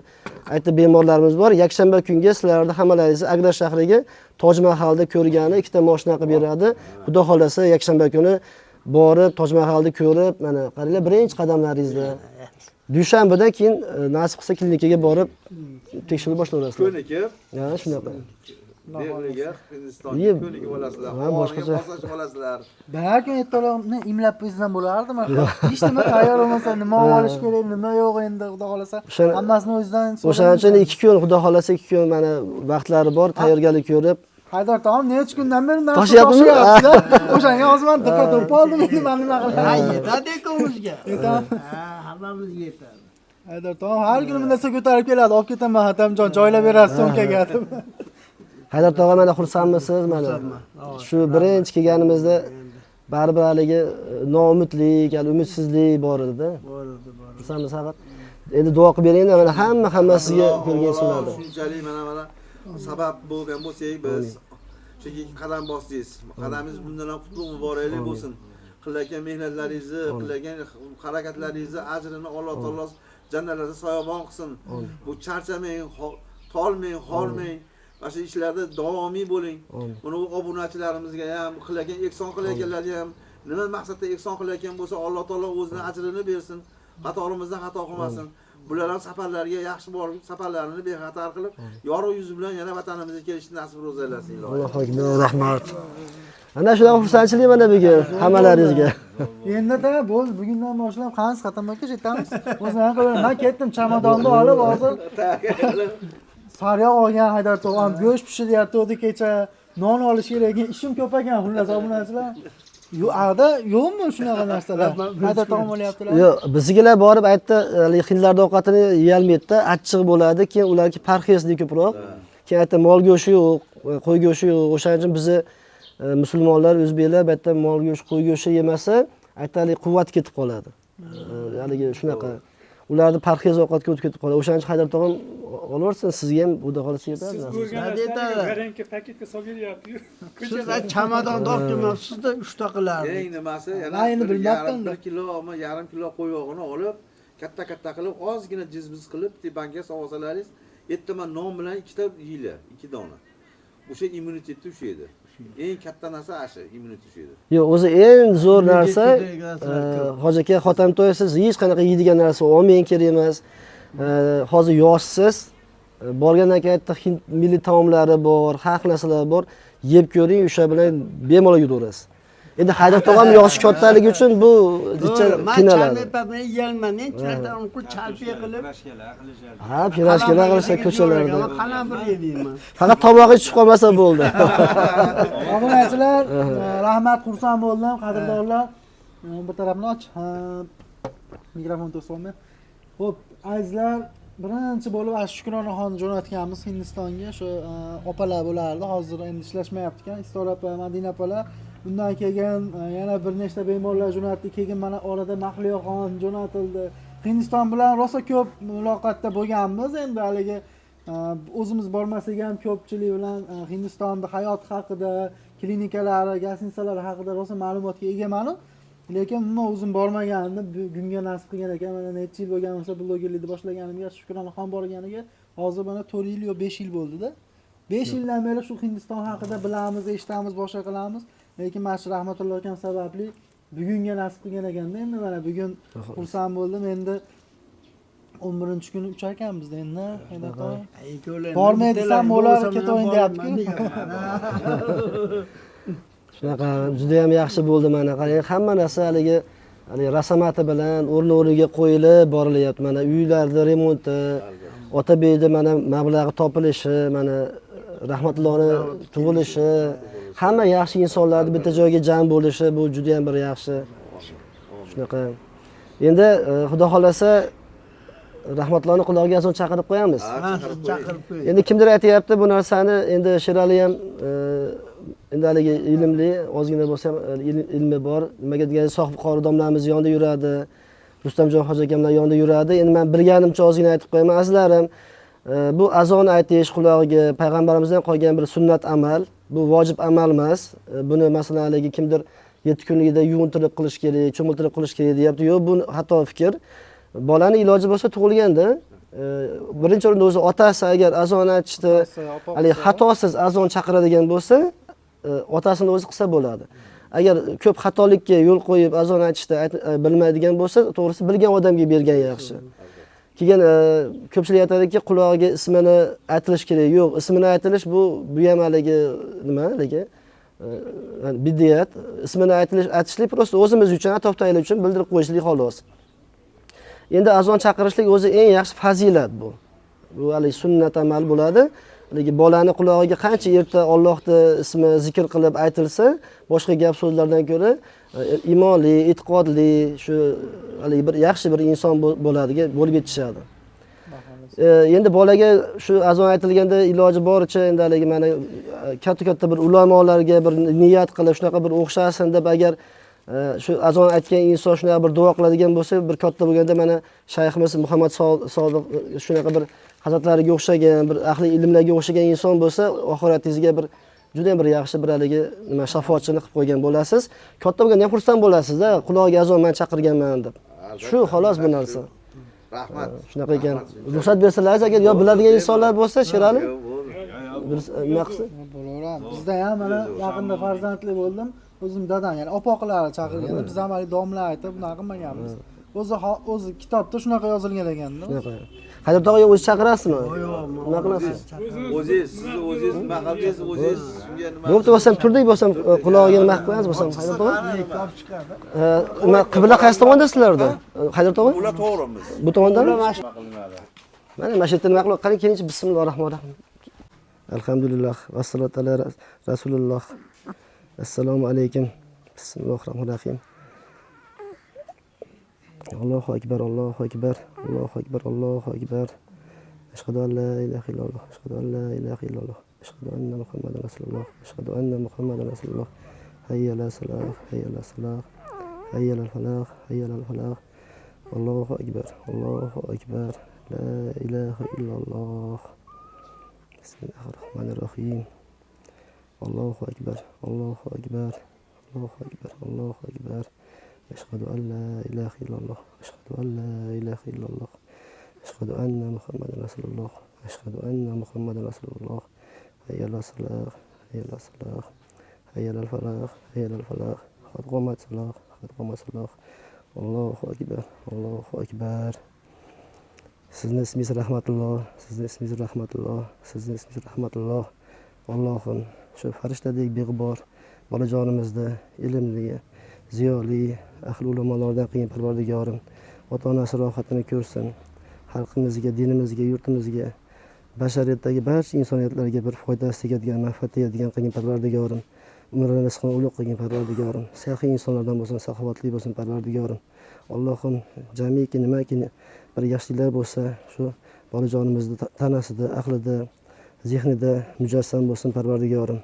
Aytdi bemorlarimiz bor. Yakshanba kunga sizlarni hammalaringizni Agra shahriga Toj Mahalda ko'rgani ikkita mashina qilib beradi. Xudo xolasa yakshanba kuni borib Toj Mahalni ko'rib, mana qaranglar birinchi qadamlaringizda. Dushanbadan keyin nasib qilsa klinikaga borib tekshiruv boshlayverasizlar. Ko'nikib. Ha, shunaqa. Dehliga, Hindistonga ko'nikib olasizlar. Boshqacha massaj olasizlar. Har kun ertalabni imlab qo'ysam bo'lardimi? Hech nima tayyor bo'lmasa, nima olish kerak, nima yo'q endi xudo xolasa hammasini o'zidan so'raymiz. O'shaning uchun 2 kun xudo xolasa 2 kun mana vaqtlari bor, tayyorgarlik ko'rib. Haydar tog'am necha kundan beri narsa toshyapti. O'shanga hozir men diqqat to'pib oldim, endi men nima qilaman? Ha, yetadi ekovimizga. Yetadi. Ha, hammamizga yetadi. Haydar tog'am har kuni bir narsa ko'tarib keladi, olib ketaman Hatamjon, joylab berasiz sumkaga deb. Haydar tog'a mana xursandmisiz mana? Shu birinchi kelganimizda baribir haligi noumidlik, hali umidsizlik bor edi-da. Bor edi, bor. Xursandmiz faqat. Endi duo qilib bering, mana hammasiga ko'rgan sunnati. Shunchalik mana sabab bo'lgan bo'lsak biz chunki qadam bosdingiz. Qadamingiz bundan ham qutlug' muboraklik bo'lsin. Qilayotgan mehnatlaringizni, qilayotgan harakatlaringizni ajrini Alloh taolo jannatlarda soyabon qilsin. Bu charchamang, tolmang, hormang. Mana shu ishlarda davomiy bo'ling. Buni obunachilarimizga ham, qilayotgan ehson qilayotganlarga ham nima maqsadda ehson qilayotgan bo'lsa, Alloh taolo o'zini ajrini bersin. Qatorimizdan xato qilmasin. Bular ham safarlarga yaxshi borib, safarlarini bexatar qilib, yorug' yuz bilan yana vatanimizga kelishni nasib ro'za aylasin iloyim. Allohu akbar, rahmat. Ana shunaqa xursandchilik mana bugun hammalaringizga. Endi-da bo'ldi, bugundan boshlab qancha Hatam aka jetamiz. O'zim qilaman. Men ketdim, chamadonni olib hozir sariyog' olgan Haydar tog'am go'sht pishiryapti kecha, non olish kerak ekan, ishim ko'p ekan, xullas obunachilar. Yo'q, ada yo'qmi shunaqa narsalar? Haydar tog'am olyaptilar. Yo'q, biznikilar borib aytdi, hindlarda ovqatini yeyolmaydi-da, achchiq bo'ladi, keyin ularki parhezli ko'proq. Keyin aytdi, mol go'shti yo'q, qo'y go'shti yo'q. O'shaning uchun bizni musulmonlar, o'zbeklar bu yerda mol go'shti, qo'y go'shti yemasa, aytadi, quvvat ketib qoladi. Haligi shunaqa. Ularni parhez ovqatga o'tib ketib qoladi. O'shaning uchun Haydar tog'am olaversin, sizga ham xudo xolasa yetadi. Siz ko'rgan varenka paketga solib beryapti-yu. Siz chamadonni olib kelmabsiz-da, 3 ta qilardik. Eng nimasi, yana 1 kilo, yarim kilo qo'y yog'ini olib, katta-katta qilib, ozgina jizbiz qilib, bankaga solsalaringiz, ertaman non bilan ikkita yeylar, 2 dona. O'sha immunitetni ushlaydi. Eng katta narsa ashi, immunitet ushlaydi. Yo'q, o'zi eng zo'r narsa, Hoji aka, Hotam to'y siz hech qanaqa yeydigan narsa olmang kerak emas. Hozir yoshsiz, borgandan keyin aytdi, hind milliy taomlari bor, har xil narsalar bor, yeb ko'ring, o'sha bilan bemalol yutaverasiz. Endi Haydar tog'am yoshi kattaligi uchun bu qiynaladi. Men yeyolman, men chalpi qilib. Ha, pirashkalar qilsa ko'chalarda. Qalampir yemayman. Faqat tomog'i tushib qolmasa bo'ldi. Obunachilar, rahmat, xursand bo'ldim, qadrdonlar. Bir tarafini och. Mikrofon to'sib olmay. Xo'p, azizlar, birinchi bo'lib Shukronaxonni jo'natganmiz Hindistonga. Shu opalar bo'lardi, hozir endi ishlashmayapti ekan. Istor opa, Madina opalar. Undan keyin yana bir nechta bemorlar jo'natdi. Keyin mana orada Mahliyoxon jo'natildi. Hindiston bilan rosa ko'p muloqotda bo'lganmiz. Endi haligi o'zimiz bormasak ham ko'pchilik bilan Hindistonda hayot haqida, klinikalari, gastinisalari haqida rosa ma'lumotga egaman. Lekin umuman o'zim bormaganimda bugunga nasib qilgan ekan. Mana necha yil bo'lgan bo'lsa blogerlikni boshlaganimga, Shukronaxon borganiga hozir mana 4 yil yo 5 yil bo'ldi-da. 5 yildan beri shu Hindiston haqida bilamiz, eshitamiz, boshqa qilamiz. Lekin mana shu Rahmatullo akam sababli bugunga nasib qilgan ekanda. Endi mana bugun xursand bo'ldim. Endi 11-kuni uchar ekanmiz endi. Bormay desam bo'lar, ketayin deyapti-ku. Shunaqa juda ham yaxshi bo'ldi mana qarang, hamma narsa haligi rasamati bilan o'rni-o'rniga qo'yilib borilyapti. Mana uylarda remonti, Otabekda mana mablag'i topilishi, mana Rahmatullohni tug'ilishi, hamma yaxshi insonlarni bitta joyga jam bo'lishi, bu juda ham bir yaxshi. Shunaqa. Endi Xudo xolasa Rahmatullohni qulog'iga azon chaqirib qo'yamiz. Chaqirib qo'ying. Endi kimdir aytayapti bu narsani, endi Sherali ham endi haligi ilmli, ozgina bo'lsa ham ilmi bor. Nimaga deganda Sohibqori domlamiz yonida yuradi. Rustamjon hoji akamlar yonida yuradi. Endi men bilganimcha ozgina aytib qo'yaman azizlarim. Bu azon aytish qulog'iga payg'ambarimizdan qolgan bir sunnat amal. Bu vojib amal emas. Buni masalan haligi kimdir 7 kunligida yuvintirib qilish kerak, cho'miltirib qilish kerak deyapti. Yo'q, bu xato fikr. Bolani iloji bo'lsa tug'ilganda birinchi o'rinda o'zi otasi agar azon aytishdi, haligi xatosiz azon chaqiradigan bo'lsa, otasini o'zi qilsa bo'ladi. Agar ko'p xatolikka yo'l qo'yib azon aytishda bilmaydigan bo'lsa, to'g'risi bilgan odamga bergan yaxshi. Keyin ko'pchilik aytadiki, qulog'iga ismini aytilish kerak. Yo'q, ismini aytilish bu ham haligi nima, haligi bid'at. Ismini aytishlik prosta o'zimiz uchun, atrofdagilar uchun bildirib qo'yishlik xolos. Endi azon chaqirishlik o'zi eng yaxshi fazilat bu. Bu haligi sunnat amal bo'ladi. Lekin bolani qulog'iga qancha erta Allohning ismi zikr qilib aytilsa, boshqa gap so'zlardan ko'ra iymonli, e'tiqodli, shu haligi bir yaxshi bir inson bo'ladiga bo'lib yetishadi. Endi bolaga shu azon aytilganda iloji boricha endi haligi mana katta-katta bir ulamolarga bir niyat qilib shunaqa bir o'xshasin deb agar shu azon aytgan inson shunaqa bir duo qiladigan bo'lsa, bir katta bo'lganda mana shayximiz Muhammad Sodiq shunaqa bir hazratlariga o'xshagan, bir ahli ilmlarga o'xshagan inson bo'lsa, oxiratingizga bir juda ham bir yaxshi bir haligi nima shafoatchini qilib qo'ygan bo'lasiz. Katta bo'lganda ham xursand bo'lasizda, qulog'iga azon men chaqirganman deb. Shu xolos bu narsa. Rahmat. Shunaqa ekan. Ruxsat bersalaringiz agar yo biladigan insonlar bo'lsa, Sherali nima qilsa? Bo'laveradi. Bizda ham mana yaqinda farzandli bo'ldim. O'zim dadam, ya'ni opoqilari chaqirganda biz ham hali domla aytib bunaqa qilmaganmiz. O'zi kitobda shunaqa yozilgan ekanda. Shunaqa. Haydar tog'a o'zi chaqirasizmi? Yo'q, nima qilasiz? O'zingiz, siz o'zingiz nima qildingiz, o'zingiz shunga nima? Bo'pti, bo'lsam turdik, bo'lsam qulog'iga nima qilib qo'yamiz, bo'lsam Haydar tog'a. Chiqadi. Nima qibla qaysi tomonda sizlarda? Haydar tog'a? Ular to'g'rimiz. Bu tomondami? Mana shu yerda nima qilib, qarang, keyinchi bismillahirrohmanirrohim. Alhamdulillah vassalatu ala rasululloh. Assalomu alaykum. Bismillahirrohmanirrohim. Allohu akbar, Allohu akbar, Allohu akbar, Allohu akbar. Ashhadu an la ilaha illalloh, ashhadu an la ilaha illalloh, ashhadu anna Muhammadan rasululloh, ashhadu anna Muhammadan rasululloh. Hayya ala salah, hayya ala salah, hayya ala falah, hayya ala falah. Allohu akbar, Allohu akbar. La ilaha illalloh. Bismillahirrohmanirrohim. Allohu akbar, Allohu akbar, Allohu akbar, Allohu akbar. Ashhadu an la ilaha illalloh, ashhadu an la ilaha illalloh, ashhadu anna Muhammadan rasululloh, ashhadu anna Muhammadan rasululloh. Hayya ala salah, hayya ala salah, hayya ala falah, hayya ala falah. Qad qomat salah, qad qomat salah. Allohu akbar, Allohu akbar. Sizni ismingiz Rahmatulloh, sizni ismingiz Rahmatulloh, sizni ismingiz Rahmatulloh. Allohim shu farishtadek beg'ubor bolajonimizni ilmli, ziyoli, ahli ulamolardan qilgin parvardigorim. Ota-onasi rohatini ko'rsin. Xalqimizga, dinimizga, yurtimizga, bashariyatdagi barcha insoniyatlarga bir foydasi tegadigan, manfaat tegadigan qilgin parvardigorim. Umrini rizqini ulug' qilgin parvardigorim. Saxiy insonlardan bo'lsin, saxovatli bo'lsin parvardigorim. Allohim jamiki nimaki bir yaxshiliklar bo'lsa, shu bolajonimizni tanasida, aqlida, zehnida mujassam bo'lsin parvardigorim.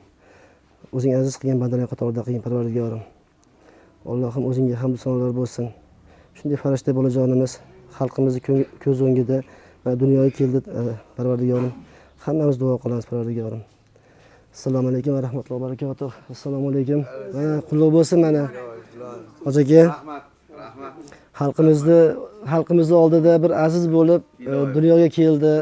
O'zing aziz qilgan bandalar qatorida qilgin parvardigorim. Allohim o'zingga hamd sanolar bo'lsin. Shunday farishta bolajonimiz Xalqimizni ko'z o'ngida dunyoga keldi. Parvardigorim, hammamiz duo qilamiz Parvardigorim. Assalomu alaykum va rahmatullohi va barakatuh. Assalomu alaykum. Qulluq bo'lsin mana. Hoji aka. Rahmat, rahmat. Xalqimizni oldida bir aziz bo'lib dunyoga keldi.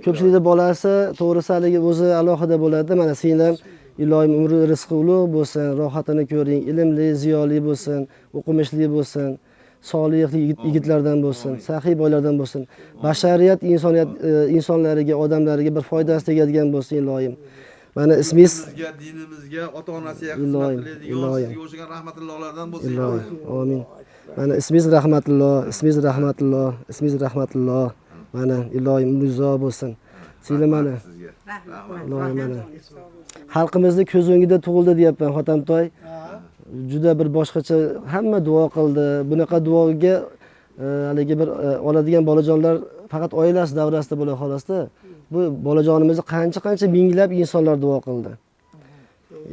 Ko'pchilikda bolasi to'g'risi haligi o'zi alohida bo'ladi. Mana singlim iloyim umri rizqi ulug' bo'lsin, rohatini ko'ring, ilmli, ziyoli bo'lsin, o'qimishli bo'lsin, solih yigitlardan bo'lsin, saxiy boylardan bo'lsin. Bashariyat, insoniyat, insonlariga, odamlarga bir foydasi tegadigan bo'lsin iloyim. Mana ismingiz Bizga, dinimizga, ota-onasiga xizmat qiladigan, sizga o'xshagan rahmatullohlardan bo'lsin. Iloyim. Amin. Mana ismingiz Rahmatulloh, ismingiz Rahmatulloh, ismingiz Rahmatulloh. Mana iloyim umringiz uzoq bo'lsin. Singlim mana. Iloyim mana. Xalqimizni ko'z o'ngida tug'ildi deyapman Hotamtoy. Juda bir boshqacha hamma duo qildi. Bunaqa duoga haligi bir oladigan bolajonlar faqat oilasi davrasida bo'ladi xolosda. Bu bolajonimizni qancha-qancha minglab insonlar duo qildi.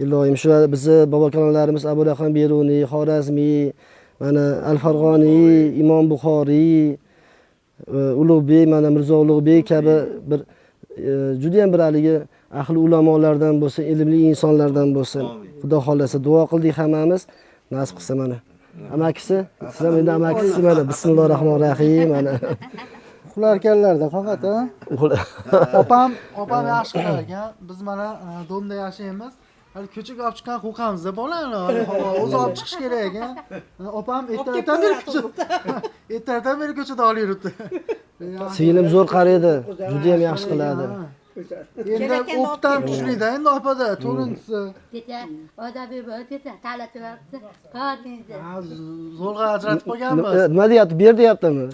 Iloyim shu bizni bobokalonlarimiz Abu Rayhon Beruniy, Xorazmiy, mana Al-Farg'oniy, Imom Buxoriy, Ulug'bek, mana Mirzo Ulug'bek kabi bir juda ham bir haligi ahli ulamolardan bo'lsin, ilmli insonlardan bo'lsin. Xudo xohlasa duo qildik hammamiz. Nasib qilsa mana. Amakisi, siz ham endi amakisi mana bismillahir rohmanir rohim mana. Uxlar ekanlarda faqat, ha? Opam yaxshi qilar ekan. Biz mana domda yashaymiz. Hali ko'chaga olib chiqqan qo'rqamizda bolani. O'zi olib chiqish kerak ekan. Opam ertadan beri ko'chada olib yuribdi. Singlim zo'r qaraydi, juda ham yaxshi qiladi. Endi o'pdan kuchlida endi opada to'rinchisi. Kecha odabi bo'ldi, talatib. Zo'rg'a ajratib qo'yganmiz. Nima deyapti? Ber deyaptimi?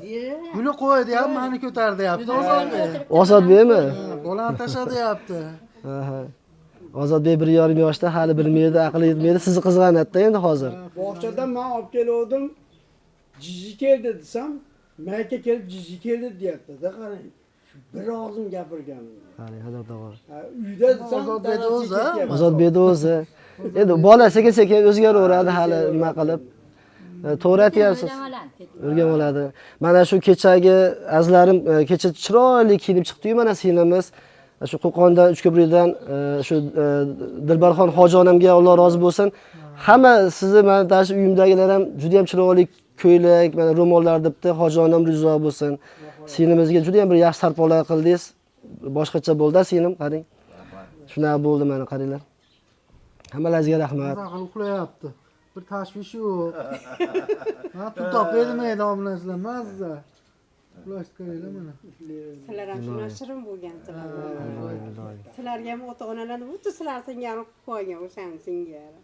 Buni qo'y deyapti, meni ko'tar deyapti. Ozodbek. Ozodbekmi? Bolani tasha deyapti. Ozodbek 1,5 yoshda hali bilmaydi, aqli yetmaydi. Sizni qizg'anadi-da endi hozir. Bog'chadan men olib kelgandim. Jiji keldi desam, mayka kelib jiji keldi deyapti-da, qarang. Bir og'zim gapirgan. Qarang, Hazrat tog'a. Uyda desam, Ozodbek o'zi. Ozodbek o'zi. Endi bola sekin-sekin o'zgaraveradi hali nima qilib. To'g'ri aytyapsiz. O'rganib oladi. Mana shu kechagi azlarim kecha chiroyli kiyinib chiqdi-yu mana singlimiz. Shu Qo'qondan, Uchko'prikdan shu Dilbarxon hoji onamga Alloh rozi bo'lsin. Hamma sizni mana tashi uyimdagilar ham juda ham chiroyli ko'ylak, mana ro'mollar debdi. Hoji onam rizo bo'lsin. Singlimizga juda ham bir yaxshi sarpolar qildingiz. Boshqacha bo'ldi singlim, qarang. Shunaqa bo'ldi mana qaranglar. Hammalaringizga rahmat. Uxlayapti. Bir tashvish yo'q. Ha, pul topmaydi obunachilar, mazza. Uxlashdi qaranglar mana. Sizlar ham shunday shirin bo'lgansizlar. Sizlarga ham ota-onalar butun sizlar singari qilib qo'ygan o'shani singari.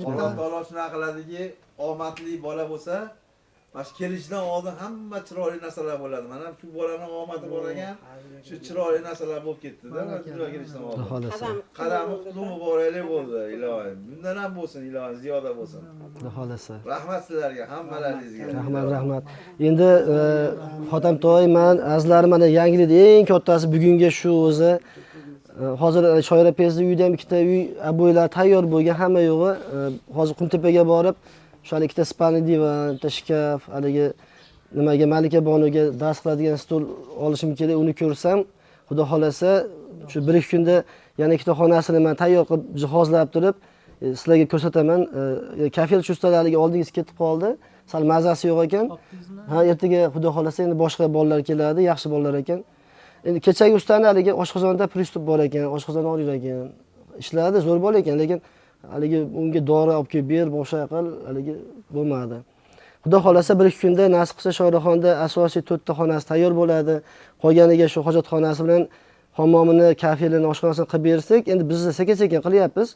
Alloh taolo shunaqa qiladiki, omadli bola bo'lsa, mana shu kelishidan oldin hamma chiroyli narsalar bo'ladi. Mana shu bolani omadi bor ekan, shu chiroyli narsalar bo'lib ketdi-da, dunyoga kelishidan oldin. Qadami qutlug' muborakli bo'ldi, iloyim. Bundan ham bo'lsin, iloyim, ziyoda bo'lsin. Xudo xolasa. Rahmat sizlarga, hammalaringizga. Rahmat, rahmat. Endi Hotamtoy, men azizlarim, mana yangilikda eng kattasi bugungi shu o'zi. Hozir Shoira Pezni uyida ham ikkita uy aboylar tayyor bo'lgan, hamma yo'g'i. Hozir Qumtepaga borib, shu hali ikkita spalni divan, bitta shkaf, haligi nimaga Malika bonuga dars qiladigan stol olishim kerak, uni ko'rsam, Xudo xolasa shu 1-2 kunda yana ikkita xonasini men tayyor qilib jihozlab turib sizlarga ko'rsataman. Kafel chustalariga oldingiz ketib qoldi. Sal mazasi yo'q ekan. Ha, ertaga Xudo xolasa endi boshqa bolalar keladi, yaxshi bolalar ekan. Endi kechagi ustani haligi oshqozonda pristup bor ekan, oshqozon og'rir ekan. Ishladi, zo'r bola ekan, lekin haligi unga dori olib kelib ber, boshqa qil, haligi bo'lmadi. Xudo xolasa 1-2 kunda nasib qilsa Shoiraxonda asosiy 4 ta xonasi tayyor bo'ladi. Qolganiga shu hojatxonasi bilan hammomini, kafelini, oshxonasini qilib bersak, endi biz sekin-sekin qilyapmiz.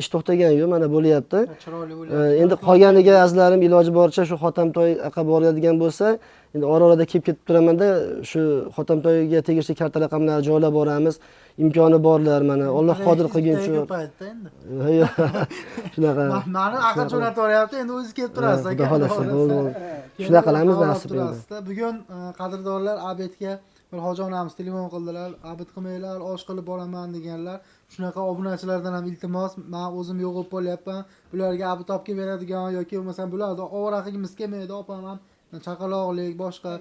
Ish to'xtagani yo'q, mana bo'lyapti. Chiroyli bo'lyapti. Endi qolganiga azizlarim iloji boricha shu Hotamtoy aqa boradigan bo'lsa, endi ora-orada kelib ketib turamanda shu Hotamtoyga tegishli karta raqamlarni joylab boramiz. Imkoni borlar mana. Alloh qodir qilguncha. Ko'paydi endi. Shunaqa. Mani aql jo'natib yuboryapti, endi o'zingiz kelib turasiz aka. Xudo xolasa, bo'ldi. Shunaqa qilamiz nasib endi. Bugun qadrdonlar abedga bir hoji onamiz telefon qildilar, abid qilmanglar, osh qilib boraman deganlar. Shunaqa obunachilardan ham iltimos, men o'zim yo'q bo'lib qolyapman. Bularga abid olib kelib beradigan yoki bo'lmasam bularni ovora qilgimiz kelmaydi, opam ham chaqaloqlik boshqa.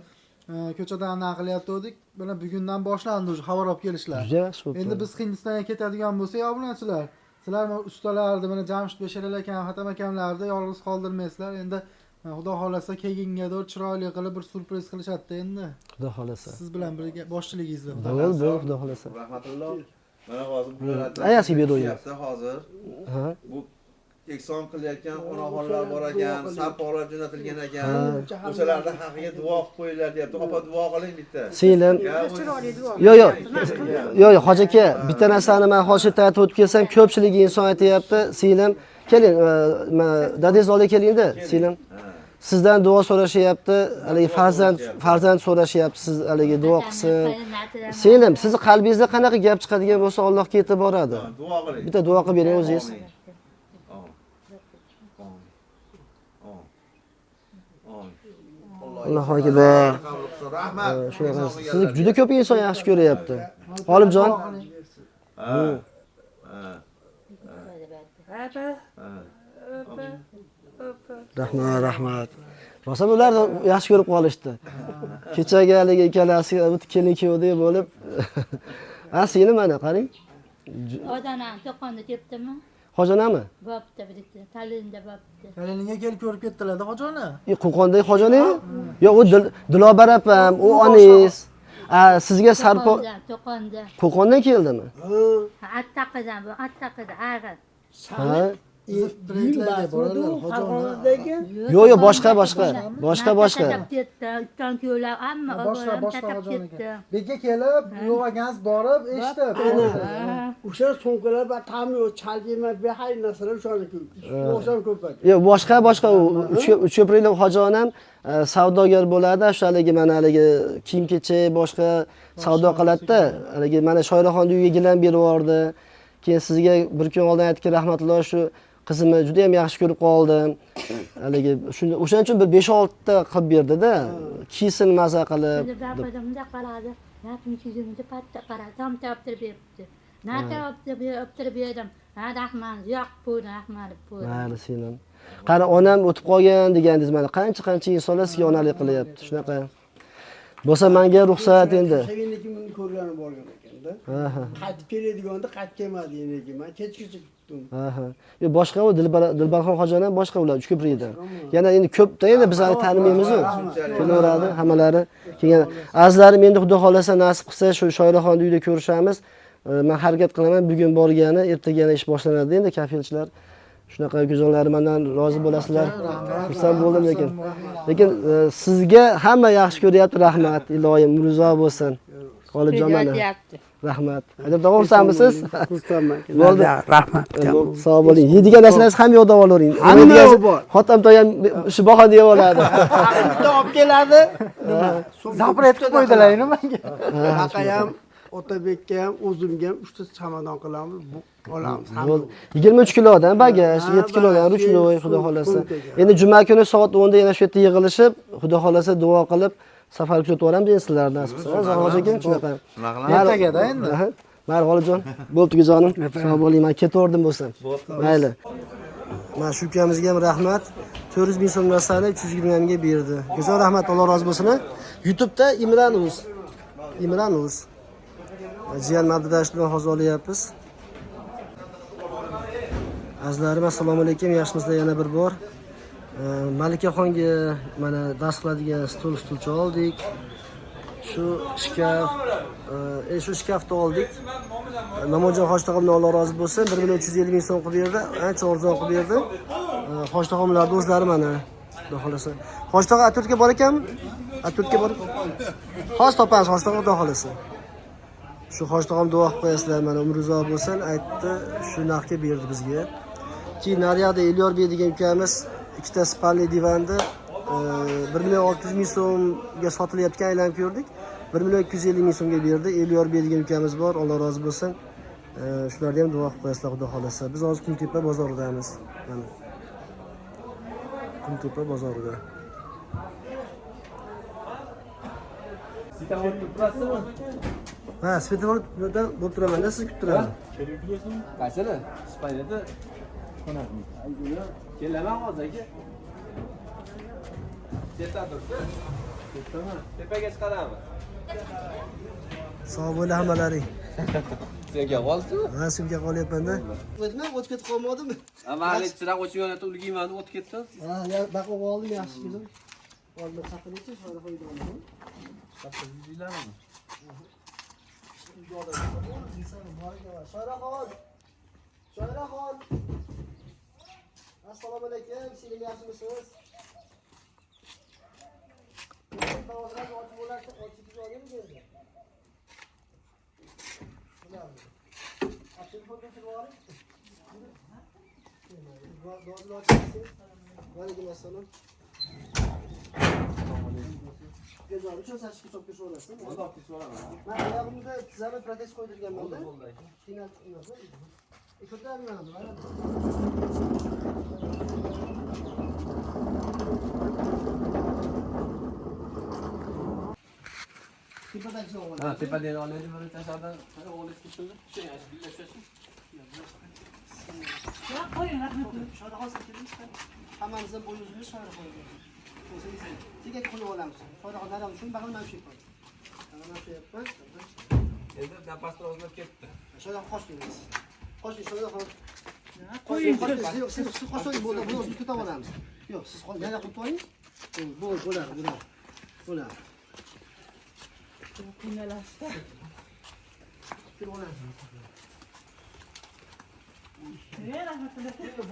Ko'chadan anaqa qilyaptik. Mana bugundan boshlandi уже xabar olib kelishlar. Juda yaxshi bo'libdi. Endi biz Hindistonga ketadigan bo'lsak, obunachilar, sizlar mana ustalarni, mana Jamshid Beshalal akam, Hatam akamlarni yolg'iz qoldirmaysizlar. Endi Xudo xolasa keyingadir chiroyli qilib bir syurpriz qilishadi endi. Xudo xolasa. Siz bilan birga boshchiligingizda. Bo'ldi, bo'ldi, Xudo xolasa. Rahmatulloh. Mana hozir bular Ayasiga berdi o'yin. Hozir. Ha. Bu ehson qilayotgan onaxonlar bor ekan, sarpolar jo'natilgan ekan. O'shalarning haqiga duo qilib qo'yinglar deyapti. Opa duo qiling bitta. Singlim. Yo'q, yo'q. Yo'q, yo'q, hoji aka, bitta narsani men hozir aytib o'tib kelsam, ko'pchilik inson aytayapti. Singlim, keling, dadangiz oldiga kelingda, singlim. Sizdan duo so'rashyapti, haligi farzand so'rashyapti, siz haligi duo qilsin. Singlim, sizni qalbingizda qanaqa gap chiqadigan bo'lsa, Allohga yetib boradi. Duo qiling. Bitta duo qilib bering o'zingiz. Allohu akbar. Rahmat. Shunaqa sizni juda ko'p inson yaxshi ko'ryapti. G'olibjon. Rahmat, rahmat. Rosa ular yaxshi ko'rib qolishdi. Kechagi haligi ikkalasi kelin kuyovdek bo'lib. Ha, seni mana qarang. Odanam to'qonda tepdimi? Hojonami? Bo'pti, bitta Tallinda bo'pti. Tallinga kelib ko'rib ketdilar-da hojoni. Qo'qondagi hojoni? Yo'q, u Dilobar opam, u oningiz. Sizga sarpo To'qonda. Qo'qondan keldimi? Ha, Attaqidan bu, Attaqida, ag'i. Ha. Farg'onadagi? Yo'q, yo'q, boshqa, boshqa. Boshqa, boshqa. Ketdi, kuyovlar hamma boshqa hojoni. Bekka kelib, yo'q ekansiz borib, eshitib. O'sha so'nggilar va ta'mi yo'q, chalg'ima, behay narsalar o'shaniki. O'shan ko'p. Yo'q, boshqa, boshqa. Uchko'prikli hojonam savdogar bo'ladi, o'sha haligi mana haligi kiyim-kechak boshqa savdo qiladi-da. Haligi mana Shoiraxonni uyiga gilam berib yubordi. Keyin sizga bir kun oldin aytdiki, rahmatulloh, shu qizimni juda ham yaxshi ko'rib qoldim. Haligi shunda o'shaning uchun bir 5-6 ta qilib berdi-da. Kiysin maza qilib. Bunday qaradi. Yuzimga patta qaradi, tom toptirib beribdi. Na toptirib berdim. Ha, rahmat, yo'q, qo'ydi, rahmat deb qo'ydi. Mayli, singlim. Qara, onam o'tib qolgan degandingiz mana qancha-qancha insonlar sizga onalik qilyapti. Shunaqa. Bo'lsa menga ruxsat endi. Seviniki buni ko'rgani borgan ekanda. Qaytib keladiganda qaytib kelmadi yeniki. Men kechgacha kutdim. Ha. Yo'q, boshqa u Dilbarxon hojidan boshqa ular Uchko'prikdan. Yana endi ko'pda endi bizlarni tanimaymiz-ku. Kelaveradi hammalari. Keyin azizlarim, endi Xudo xolasa nasib qilsa shu Shoiraxonni uyida ko'rishamiz. Men harakat qilaman, bugun borgani, ertaga yana ish boshlanadi endi kafilchilar. Shunaqa go'zallari mendan rozi bo'lasizlar. Xursand bo'ldim lekin. Lekin sizga hamma yaxshi ko'ryapti, rahmat. Iloyim umringiz bo'lsin. G'olibjon mana. Rahmat. Haydar tog'a, xursandmisiz? Xursandman. Bo'ldi. Rahmat. Sog' bo'ling. Yeydigan narsangiz ham yo'q deb olavering. Hamma yo'q bor. Xotam to'y ham shu bahona yeb oladi. Bitta olib keladi. Zapret qilib qo'ydilar endi menga. Aka ham, Otabekka ham, o'zimga ham 3 ta chamadon qilamiz, bu olamiz. 23 kilodan bagaj, 7 kilodan ruchnoy, Xudo xolasa. Endi juma kuni soat 10 da yana shu yerda yig'ilishib, Xudo xolasa duo qilib safar kuzatib yuboramiz endi sizlarni nasib qilsa. Hoji aka, shunaqa. Ertaga-da endi. Mayli G'olibjon, bo'pti jonim. Sog' bo'ling, men ketaverdim bo'lsam. Mayli. Mana shu ukamizga ham rahmat. 400 ming so'm narsani 320 mingga berdi. Go'zal rahmat, Alloh rozi bo'lsin. YouTube'da Imran Uz. Imran Uz. Jiyan Mabdudash bilan hozir olyapmiz. Azizlarim, assalomu alaykum. Yaxshimisizlar yana bir bor. Malikaxonga mana dars qiladigan stol stulcha oldik. Shu shkaf, shu shkafni oldik. Namojon hoji tog'amdan Alloh rozi bo'lsin. 1 350 ming so'm qilib berdi. Ancha arzon qilib berdi. Hoji tog'amlarning o'zlari mana. Xudo xolasa. Hoji tog'a Aturtga bor ekanmi? Aturtga bor. Hozir topamiz hoji tog'a, Xudo xolasa. Shu hoji tog'am duo qilib qo'yasizlar, mana umri uzoq bo'lsin, aytdi, shu narxga berdi bizga. Keyin naryoqda Elyorbek degan ukamiz ikkita spalli divanni 1 600 ming so'mga sotilayotgan aylanib ko'rdik. 1 250 ming so'mga berdi. Elyorbek degan ukamiz bor, Alloh rozi bo'lsin. Shularga ham duo qilib qo'yasizlar, Xudo xolasa. Biz hozir Qumtepa bozoridamiz. Mana. Qumtepa bozorida. Ha, svetoforda bo'lib turaman-da, sizni kutib turaman. Qaysini? Ispaniyada qo'nadimi? Kelaman hozir aka. Chetda turibdi. Tepaga chiqaramiz. Sog' bo'l hammalaring. Senga qoldimi? Ha, sumka qolyapman-da. Nima o't ketib qolmadimi? Mayli, chiroq o'chib yonadi, ulgiyman, o't ketsin. Ha, ya baqib oldim, yaxshi qizim. Oldim, saqlaychi, shuni qo'yib oldim. Yuzinglarmi? Shoiraxon. Shoiraxon. Assalomu alaykum, sizlar yaxshimisiz? Darvozalarni ochib bo'larsa, ochib olaylik endi. Telefonni o'chirib oling. Darvozani ochasiz. Va alaykum assalom. Go'zal, uchun sachga chopga so'rasin. Men oyog'imda tizzamga protez qo'ydirganman-da. Qiynalib emasmi? Ko'tarmayman, mana. Tepadagi oladi. Ha, tepadan oladi, mana tashardan qara o'g'lingiz ketdi. Shu yaxshi, billashasiz. Ya qo'ying, rahmat. Shoira hozir kelamiz. Hammamizdan bo'yimizni shoira qo'ydik. Sekin qo'yib olamiz. Shoira naram uchun bag'il mana shu yapman. Mana shu yapman. Endi nafasni o'zlab ketdi. Shoira qochmaymiz. Qochmang, shoira qoch. Qo'ying, yo'q, siz qochsangiz bo'ldi, buni o'zimiz ko'tarib olamiz. Yo'q, siz yana qo'yib qo'ying. Bo'ldi, bo'ladi, bo'ladi. Bo'ladi. Qiynalasiz. Kelib olamiz.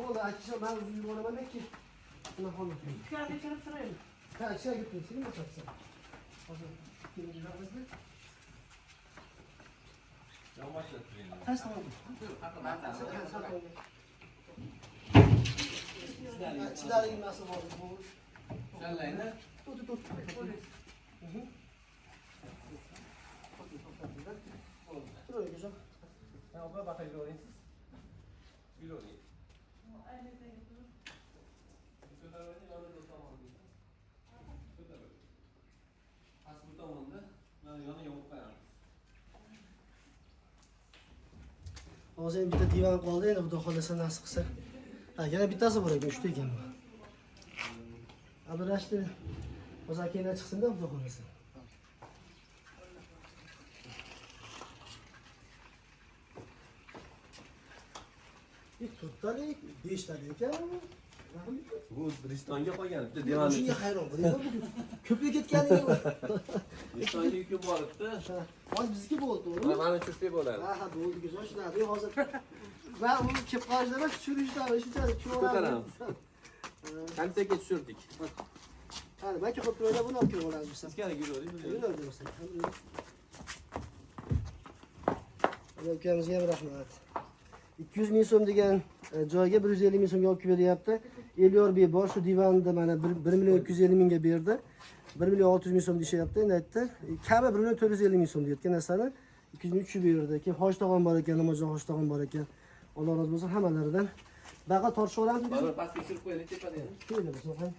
Bo'ldi, aytishim, men o'zim yurib olaman ki. Nima xolos. Ichkariga kirib turaylik. Ha, ichkariga kirib turing, nima qilsa. Hozir kelib yuramiz. Qaysi tomonga? Ichidagi nimasi bor bu? Shallayni. Tut, tut. Turing, go'zal. Ha, opa, baqa yuraverasiz. Yuravering. Past bu tomonda, mana yoniga qo'yib qo'yamiz. Hozir endi bitta divan qoldi, endi xudo xolasa nasib qilsa. Ha, yana bittasi bor ekan, uchta ekan bu. Abdurashid hozir akanglar chiqsin-da, xudo xolasa. To'rttalik, beshtalik ekan bu. Bu Ristonga qolgan, bitta divan. Shunga hayron bo'laman. Ko'payib ketganiga. Ristonga yuki boribdi. Hozir bizniki bo'ldi, to'g'rimi? Mana tushsak bo'ladi. Ha, ha, bo'ldi, go'zal shunday. Hozir va uni kelib qolishda emas, tushirishda, shunchalik tushiramiz. Ko'taramiz. Konsertga tushirdik. Hadi, balki qo'yib turaylik, buni olib kelib olamiz biz. Ichkariga yuraverdik. Yuraverdik. Ukamizga ham rahmat. 200 ming so'm degan joyga 150 ming so'mga olib kelib beryapti. Elyorbek bor, shu divanni mana 1 million 250 mingga berdi. 1 million 600 ming so'm deyishyapti. Endi aytdi, kami 1 million 450 ming so'm deyotgan narsani 200 ming tushib berdi. Keyin Hoji tog'am bor ekan, Namojon Hoji tog'am bor ekan. Alloh rozi bo'lsin hammalaridan. Baqa tortishib olamizmi? Mana pastga tushirib qo'yaylik tepadan. Keldi bo'lsin, qo'y.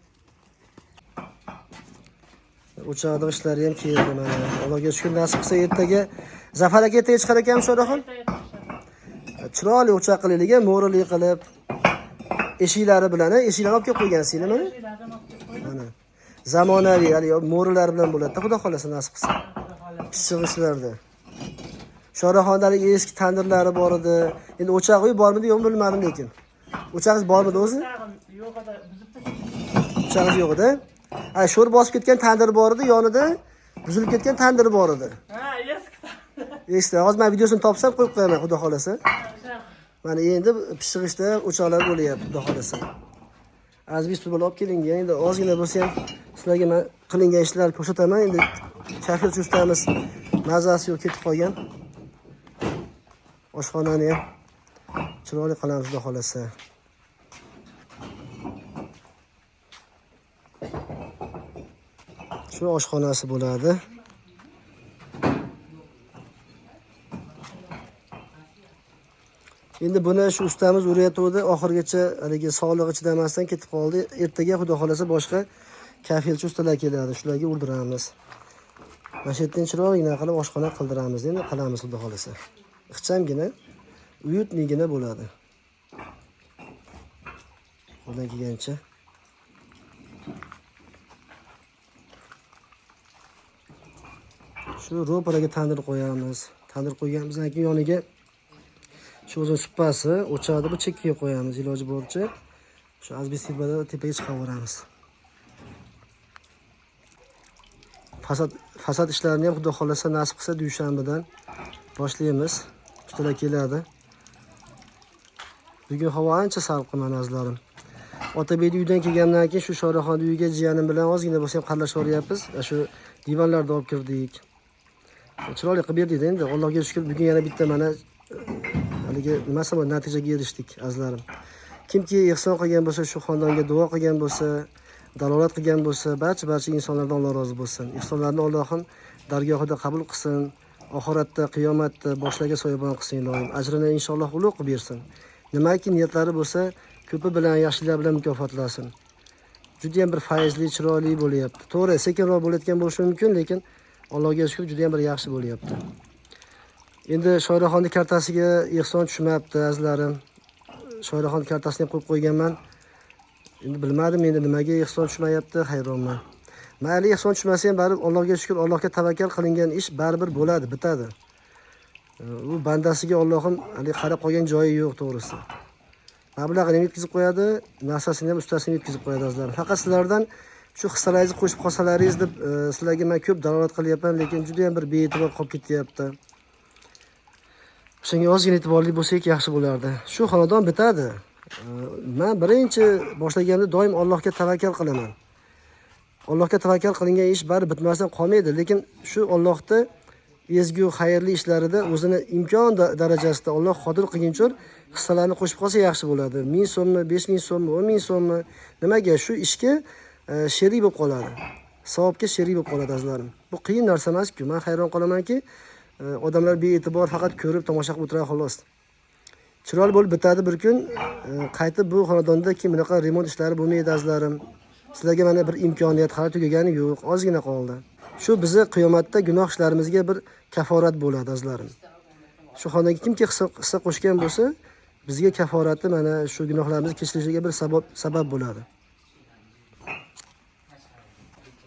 O'choqda ishlari ham keldi mana. Allohga shukr, nasib qilsa ertaga Zafar aka ertaga chiqar ekanmi Shoiraxon? Chiroyli o'choq qilaylik, mo'rili qilib, eshiklari bilan, eshiklarni olib kelib qo'ygansizlar mana. Mana. Zamonaviy, hali mo'rilari bilan bo'ladi-da, xudo xolasa nasib qilsa. Pishiq ishlarda. Shoiraxondagi eski tandirlari bor edi. Endi o'choq uy bormidi, yo'qmi bilmadim lekin. O'chog'ingiz bormidi o'zi? Yo'q edi, buzib O'chog'ingiz yo'q edi. Ha, sho'r bosib ketgan tandir bor edi, yonida buzilib ketgan tandir bor edi. Ha, eski tandir. Eski. Hozir men videosini topsam qo'yib qo'yaman, xudo xolasa. Mana endi pishiq ishda o'choqlar bo'lyapti, xudo xolasa. Azbiz futbol olib kelingan. Endi ozgina bo'lsa ham sizlarga men qilingan ishlarni ko'rsataman. Endi kafil chustamiz mazasi yo'q ketib qolgan. Oshxonani ham chiroyli qilamiz, xudo xolasa. Shu oshxonasi bo'ladi. Endi buni shu ustamiz urayotgandi, oxirigacha haligi sog'lig'i chidamasdan ketib qoldi. Ertaga xudo xolasa boshqa kafelchi ustalar keladi, shularga urdiramiz. Mana shu yerdan chiroyligina qilib oshxona qildiramiz, endi qilamiz xudo xolasa. Ixchamgina, uyutnigina bo'ladi. Qo'ldan kelgancha. Shu ro'paraga tandir qo'yamiz. Tandir qo'yganimizdan keyin yoniga shu o'zini suppasi, o'chadi, bu chekkaga qo'yamiz iloji boricha. Shu azbestida tepaga chiqaveramiz. Fasad ishlarini ham Xudo xolasa nasib qilsa dushanbadan boshlaymiz. Ustalar keladi. Bugun havo ancha salqin mana azizlarim. Otabekni uydan kelgandan keyin shu Shoiraxonni uyiga jiyanim bilan ozgina bo'lsa ham qallashoryapmiz. Shu divanlarni olib kirdik. Chiroyli qilib berdik endi. Allohga shukr, bugun yana bitta mana haligi nimasi bor, natijaga erishdik azizlarim. Kimki ihson qilgan bo'lsa, shu xonadonga duo qilgan bo'lsa, dalolat qilgan bo'lsa, barcha insonlardan Alloh rozi bo'lsin. Ihsonlarni Allohim dargohida qabul qilsin, oxiratda, qiyomatda boshlarga soyabon qilsin ilohim. Ajrini inshaalloh ulug' qilib bersin. Nimaki niyatlari bo'lsa, ko'pi bilan, yaxshilar bilan mukofotlasin. Juda ham bir fayzli, chiroyli bo'lyapti. To'g'ri, sekinroq bo'layotgan bo'lishi mumkin, lekin Allohga shukr, juda ham bir yaxshi bo'lyapti. Endi Shoiraxonning kartasiga ehson tushmabdi azizlarim. Shoiraxon kartasini ham qo'yib qo'yganman. Endi bilmadim endi nimaga ehson tushmayapti, hayronman. Mayli, ehson tushmasa ham baribir Allohga shukr, Allohga tavakkal qilingan ish baribir bo'ladi, bitadi. U bandasiga Allohim hali qarab qolgan joyi yo'q to'g'risi. Mablag'ini ham yetkazib qo'yadi, narsasini ham, ustasini yetkazib qo'yadi azizlarim. Faqat sizlardan shu hissalaringizni qo'shib qolsalaringiz deb sizlarga men ko'p dalolat qilyapman, lekin juda ham bir bee'tibor qolib ketyapti. Shunga ozgina e'tiborli bo'lsak yaxshi bo'lardi. Shu xonadon bitadi. Men birinchi boshlaganda doim Allohga tavakkal qilaman. Allohga tavakkal qilingan ish bari bitmasdan qolmaydi, lekin shu Allohni ezgu xayrli ishlarida o'zini imkon darajasida Alloh qodir qilguncha hissalarni qo'shib qolsa yaxshi bo'ladi. 1000 so'mmi, 5000 so'mmi, 10000 so'mmi, nimaga shu ishga sherik bo'lib qoladi. Savobga sherik bo'lib qoladi azizlarim. Bu qiyin narsa emas-ku. Men hayron qolamanki, odamlar bee'tibor faqat ko'rib tomosha qilib o'tiradi xolos. Chiroyli bo'lib bitadi bir kun, qaytib bu xonadonda keyin bunaqa remont ishlari bo'lmaydi azizlarim. Sizlarga mana bir imkoniyat hali tugagani yo'q, ozgina qoldi. Shu bizni qiyomatda gunoh ishlarimizga bir kaforat bo'ladi azizlarim. Shu xonadonga kimki hissa qo'shgan bo'lsa, bizga kaforati mana shu gunohlarimizni kechirishiga bir sabab bo'ladi.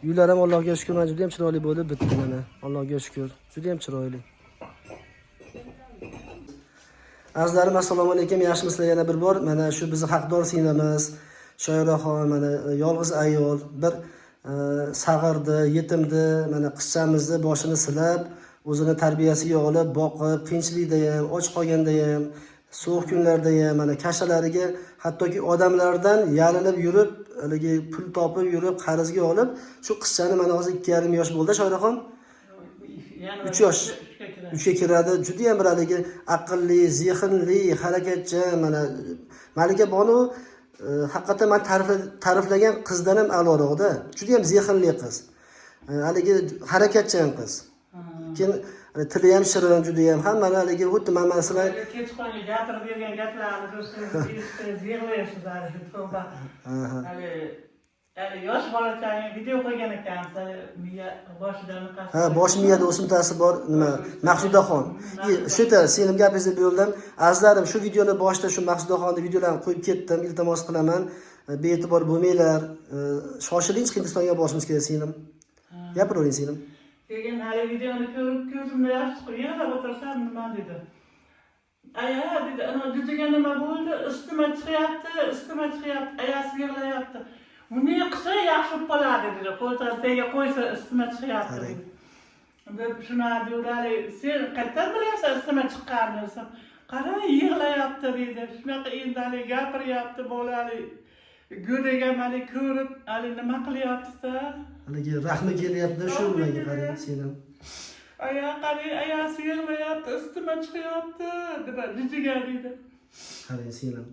Uylar ham Allohga shukr, mana juda ham chiroyli bo'lib bitdi mana. Allohga shukr, juda ham chiroyli. Azizlarim, assalomu alaykum. Yaxshimisizlar yana bir bor. Mana shu bizni haqdor singlimiz Shoiraxon, mana yolg'iz ayol, bir sag'irdi, yetimdi, mana qizchamizni boshini silab, o'zini tarbiyasiga olib, boqib, qiyinchilikda ham, och qolganda ham, sovuq kunlarda ham, mana kashalariga hattoki odamlardan yalinib yurib, haligi pul topib yurib, qarzga olib, shu qizchani mana hozir 2,5 yosh bo'ldi Shoiraxon. 3 yosh. 3ga kiradi. Juda ham bir haligi aqlli, zehnli, harakatchan, mana Malika bonu haqiqatan men ta'riflagan qizdan ham a'loroqda. Juda ham zehnli qiz. Haligi harakatchan qiz. Keyin tili ham shirin, juda ham hammani haligi xuddi men masalan kechqurungi gapirib bergan gaplarni ko'rsangiz, eshitsangiz yig'laysiz hali, tavba. Hali yosh bolachani video qo'ygan ekansiz, miya boshida unaqasi. Ha, bosh miyada o'simtasi bor, nima, Maqsudaxon. Shu yerda senim gapingizni bo'ldim. Azizlarim, shu videoni boshida shu Maqsudaxonni videolarini qo'yib ketdim, iltimos qilaman. Bee'tibor bo'lmanglar. Shoshilinch Hindistonga borishimiz kerak singlim. Gapiravering singlim. Keyin hali videoni ko'rib, ko'zimda yosh chiqib, yig'lab o'tirsam nima dedi. Aya dedi, ana judiga nima bo'ldi? Isitma chiqyapti, isitma chiqyapti, ayasi yig'layapti. Buni qilsa yaxshi bo'lib qoladi dedi. Qo'ldan tagiga qo'ysa isitma chiqyapti dedi. Deb shuni deydi, sen qayerdan bilasan isitma chiqqanini desam, qara yig'layapti dedi. Shunaqa endi hali gapiryapti bola hali go'dak ham hali ko'rib, hali nima qilyapti-da? Haligi rahmi kelyapti shu nimaga qarang senim. Aya qarang, ayasi yig'layapti, isitma chiqyapti deb jijiga deydi. Qarang senim.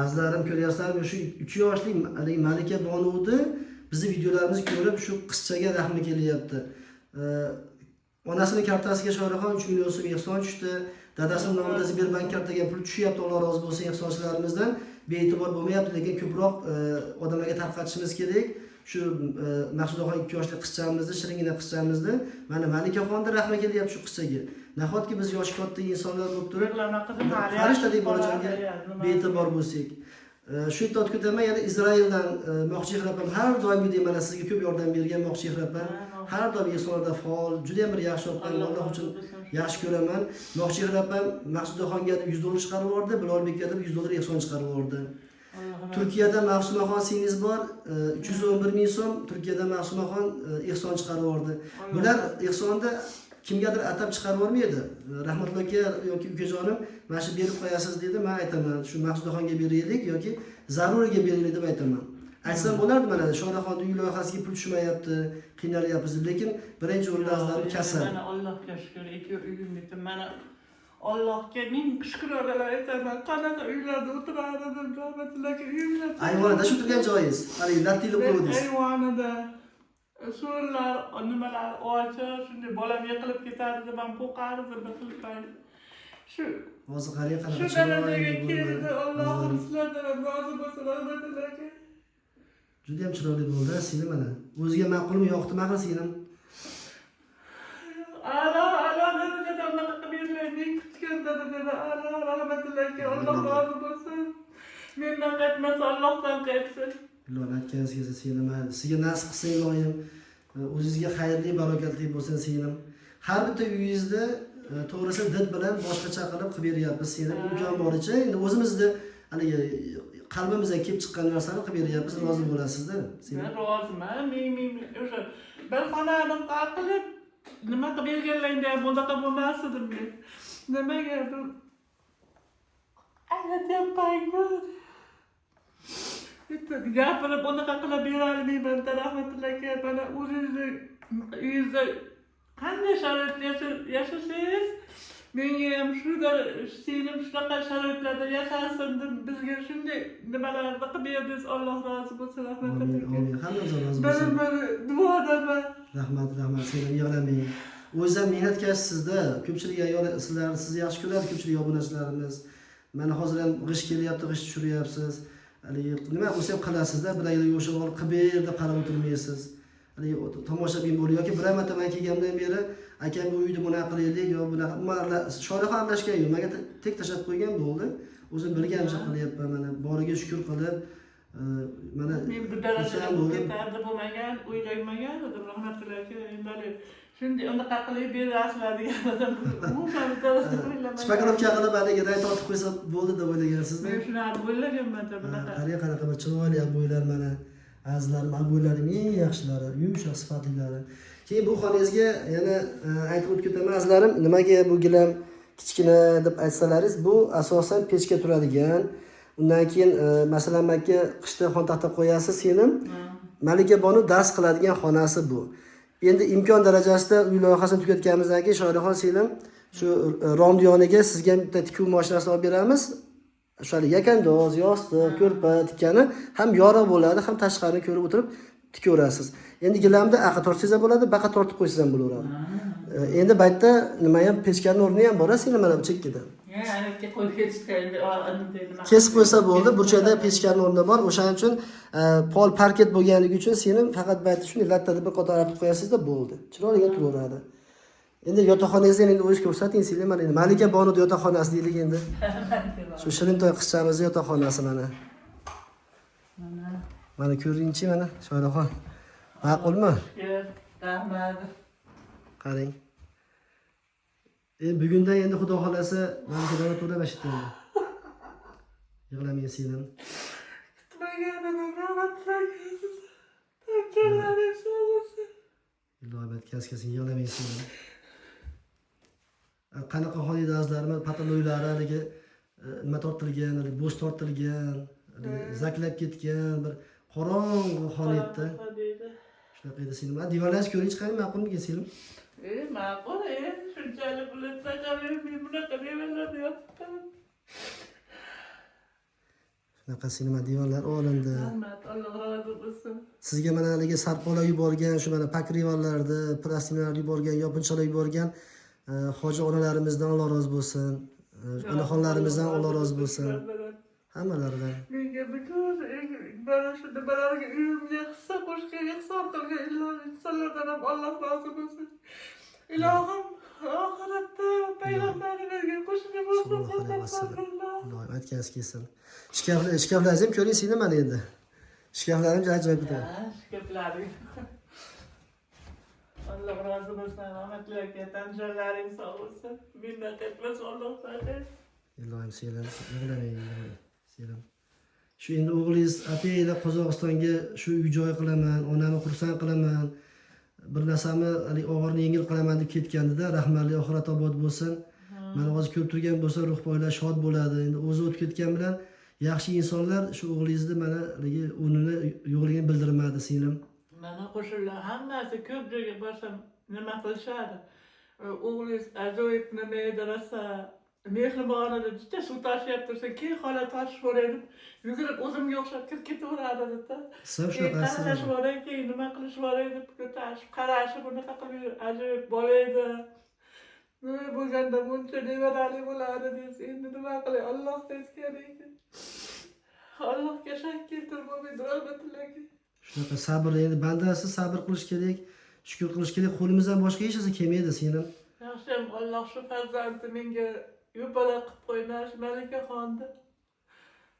Azizlarim, ko'ryapsizlarmi, shu 3 yoshli haligi Malika bonuvni bizni videolarimizni ko'rib shu qizchaga rahmi kelyapti. Onasini kartasiga Shoiraxon 3 million so'm ehson tushdi. Dadasining nomida Sberbank kartaga pul tushyapti, Alloh rozi bo'lsin ehsonchilarimizdan. Bee'tibor bo'lmayapti, lekin ko'proq odamlarga tarqatishimiz kerak. Shu Maqsudaxon 2 yoshli qizchamizni, shiringina qizchamizni mana Malikaxonni rahmi kelyapti shu qizchaga. Nahotki biz yoshi katta insonlar bo'lib turib, farishtadek bolajonga bee'tibor bo'lsak. Shu yerda o'tib ketaman, yana Izraildan Moqchehra opam har doimgidek mana sizga ko'p yordam bergan Moqchehra opam. Har doim ehsonlarda faol, juda ham bir yaxshi opam, Alloh uchun yaxshi ko'raman. Moqchehra opam Maqsudaxonga deb $100 chiqarib yubordi, Bilolbekka deb $100 ehson chiqarib yubordi. Turkiyada Mavsumaxon singiz bor, 311 ming so'm Turkiyada Mavsumaxon ehson chiqarib yubordi. Bular ehsonni kimgadir atab chiqarib yubormaydi. Rahmatullo aka yoki ukajonim mana shu berib qo'yasiz dedi, men aytaman, shu Maqsudaxonga beraylik yoki zaruriga beraylik deb aytaman. Aytsam bo'lardi mana Shohraxonning uy loyihasiga pul tushmayapti, qiynalyapmiz, lekin birinchi o'rinda azizlarim kasal. Mana Allohga shukr, ikki uyim bitta. Mana Allohga ming shukronalar aytaman. Qanaqa uylarda o'tirardim, rahmatulloh aka uyimda. Ayvonida shu turgan joyingiz. Haligi lattilib qo'ydingiz. Ayvonida so'rlar, nimalar ochiq, shunday bolam yiqilib ketardi deb ham qo'rqardim bir xil payt. Shu hozir qarang qanaqa shu darajaga keldi. Allohim sizlardan ham rozi bo'lsin, rahmatulloh aka. Juda ham chiroyli bo'ldi, singlim mana. O'ziga ma'qulmi, yoqdimi axir singlim? A'lo, a'lo darajada unaqa qilib bermang, men kutgan darajada a'lo, rahmatulloh aka, Alloh rozi bo'lsin. Mendan qaytmasa Allohdan qaytsin. Ilohim aytganingiz kelsa singlim, sizga nasib qilsin ilohim. O'zingizga xayrli, barakatli bo'lsin singlim. Har bitta uyingizda to'g'risi did bilan boshqacha qilib qilib beryapmiz singlim. Imkon boricha endi o'zimizni haligi qalbimizdan kelib chiqqan narsani qilib beryapmiz, rozi bo'lasizda. Men roziman, men o'sha bir xonani qilib nima qilib berganlaringda ham bunaqa bo'lmas edim men. Nimaga bu aytyapman-ku. Bitta gapirib unaqa qilib bera olmayman, rahmatulloh aka. Mana o'zingizni uyingizda qanday sharoitda yashasangiz, menga ham shu singlim shunaqa sharoitlarda yashasin deb bizga shunday nimalarni qilib berdingiz. Alloh rozi bo'lsin, rahmatulloh aka. Amin, hammamizdan rozi bo'lsin. Bir duodaman. Rahmat, rahmat, singlim, yig'lamang. O'zingiz ham mehnatkashsizda, ko'pchilik ayol sizlar sizni yaxshi ko'radi, ko'pchilik obunachilarimiz. Mana hozir ham g'isht kelyapti, g'isht tushiryapsiz. Haligi nima bo'lsa ham qilasizda, bir ayda yo'shib olib qilib ber deb qarab o'tirmaysiz. Haligi tomoshabin bo'lib yoki bir marta men kelgandan beri akam bu uyni bunaqa qilaylik yo bunaqa Shohraxon aralashgan yo'q, menga tek tashlab qo'ygan bo'ldi. O'zim bilganimcha qilyapman, mana boriga shukr qilib, mana men bu darajada ketardi bo'lmagan, o'ylaymagan edim rahmatulloh aka. Endi shunday unaqa qilib berasizlar degan odam umuman bu darajada o'ylamagan. Shpakalovka qilib haligi ray tortib qo'ysa bo'ldi deb o'ylagansizda. Men shuni o'ylaganman bunaqa. Qarang qanaqa bir chiroyli oboylar mana. Azizlarim, oboylarim eng yaxshilari, yumshoq sifatlilari. Keyin bu xonangizga yana aytib o'tib ketaman azizlarim, nimaga bu gilam kichkina deb aytsalaringiz, bu asosan pechka turadigan. Undan keyin masalan makka qishda xontaxta qo'yasiz singlim. Malika bonu dars qiladigan xonasi bu. Endi imkon darajasida uy loyihasini tugatganimizdan keyin Shohraxon singlim shu romni yoniga sizga bitta tikuv mashinasini olib beramiz. O'sha yakandoz, yostiq, ko'rpa tikkani ham yorug' bo'ladi, ham tashqarini ko'rib o'tirib tikaverasiz. Endi gilamda aqa tortsangiz ham bo'ladi, baqa tortib qo'ysangiz ham bo'laveradi. Endi baytda nima ham pechkaning o'rni ham bor, singlim mana bu chekkada. Kesib qo'ysa bo'ldi, burchakda pechkaning o'rni bor. O'shaning uchun pol parket bo'lganligi uchun singlim faqat baytda shunday lattada bir qator artib qo'yasizda bo'ldi. Chiroyli turaveradi. Endi yotoqxonangizni endi o'zingiz ko'rsating singlim, mana endi Malika Bonuning yotoqxonasi deylik endi. Shu Shirintoy qizchamizning yotoqxonasi mana. Mana ko'ringchi mana Shohraxon. Ma'qulmi? Rahmat. Qarang. Bugundan endi Xudo xolasa mana shu to'la bashitdi. Yig'lamang singlim. Kutmagan edim, rahmatulloh aka. Jonlaringiz sog' bo'lsin. Ilohim aytgan yig'lamang singlim. Qanaqa xonada azizlarim, patoloylari haligi nima tortilgan, haligi bo'z tortilgan, zaklab ketgan bir qorong'u xona edi. Shunaqa edi singlim. Divorlaringizni ko'ring, qarang, ma'qulmikin singlim? Ma'qul, shunchalik bo'lsa qarang, men bunaqa devorlarda yotibman. Shunaqa singlim, divorlar olindi. Rahmat, Alloh rozi bo'lsin. Sizga mana haligi sarpolar yuborgan, shu mana pakrivallarni, plastinlar yuborgan, yopinchalar yuborgan hoji onalarimizdan Alloh rozi bo'lsin. Onaxonlarimizdan Alloh rozi bo'lsin. Hammalaridan. Menga butun mana shu nimalarga uyimga hissa qo'shgan, ehson qilgan insonlardan ham Alloh rozi bo'lsin. Ilohim oxiratda payg'ambarimizga qo'shni bo'lsin. Sallallohu alayhi vasallam. Ilohim aytganingiz kelsin. Shkaflaringizni ham ko'ring singlim mana endi. Shkaflarim ajoyib bitta. Shkaflaring. Alloh rozi bo'lsin, rahmatli aka, tan jonlaring sog' bo'lsin. Minnat etmas Alloh taolo. Ilohim singlim, yig'lamang, ilohim singlim. Shu endi o'g'lingiz apelda Qozog'istonga shu uy joy qilaman, onamni xursand qilaman, bir narsamni haligi og'irini yengil qilaman deb ketgandida, rahmatli oxirat obod bo'lsin. Mana hozir ko'rib turgan bo'lsa, ruh poylar shod bo'ladi. Endi o'zi o'tib ketgan bilan yaxshi insonlar shu o'g'lingizni mana haligi o'rnini yo'qligini bildirmadi singlim. Mana qo'shnilar hammasi ko'p joyga borsam nima qilishadi. O'g'lingiz ajoyib nima edi rosa mehribon edi, juda suv tashlab tursa, keyin xola toshib yuboray deb yugurib o'zimga o'xshab kirib ketaveradi dedi. Siz ham Keyin shunaqasiz. qarashib yuboray, keyin nima qilishib yuboray deb ko'tarishib qarashib unaqa qilib ajoyib bola edi. Nima bo'lganda buncha nevarali bo'lardi deysiz. Endi nima qilay, Alloh aytgan ekan. Allohga shak keltirib bo'lmaydi, rahmatulloh aka. Shunaqa sabr endi bandasi sabr qilish kerak, shukur qilish kerak. Qo'limizdan boshqa hech narsa kelmaydi singlim. Yaxshiyam Alloh shu farzandni menga yo'pala qilib qo'ymash Malikaxonni.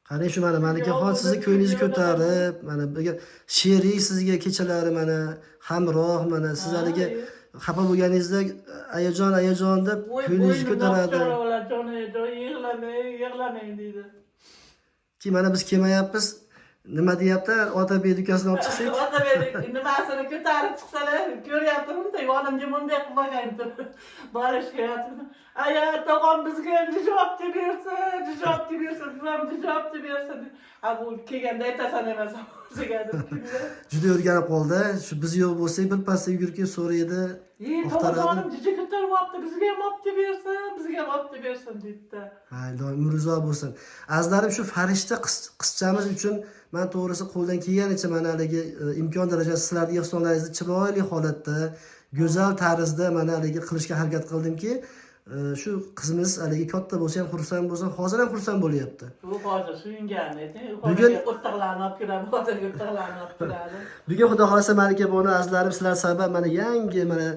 Qarang shu mana Malikaxon sizni ko'nglingizni ko'tarib, mana birga sherik sizga kechalari mana hamroh, mana siz haligi xafa bo'lganingizda ayajon ayajon deb ko'nglingizni ko'taradi. Jon yig'lamang, yig'lamang deydi. Keyin mana biz kelmayapmiz. Nima deyapti? Otabek do'konini olib chiqsak. Otabek nimasini ko'tarib chiqsalar, ko'ryapti bunday yonimga bunday qilib boqayapti. Borishga yotibdi. Aya tog'am bizga ham javob bersin, javob bersin, biz ham javob bersin. Ha bu kelganda aytasan emas o'ziga deb. Juda o'rganib qoldi. Shu biz yo'q bo'lsak bir pasda yugurib kelib so'raydi. Tog'ajonim jicha ko'tarib olibdi, bizga ham olib bersin, bizga ham olib bersin deydi. Ha, ilohim umri uzoq bo'lsin. Azizlarim, shu farishta qizchamiz uchun men to'g'risi qo'ldan kelganicha mana haligi imkon darajasi sizlarning ehsonlaringizni chiroyli holatda, go'zal tarzda mana haligi qilishga harakat qildimki, shu qizimiz haligi katta bo'lsa ham xursand bo'lsin, hozir ham xursand bo'lyapti. Bu hozir suyunganini ayting. Bugun o'ttiqlarni olib kiradi, hozir o'ttiqlarni olib kiradi. Bugun xudo xolasa Malika bonu azizlarim, sizlar sabab mana yangi mana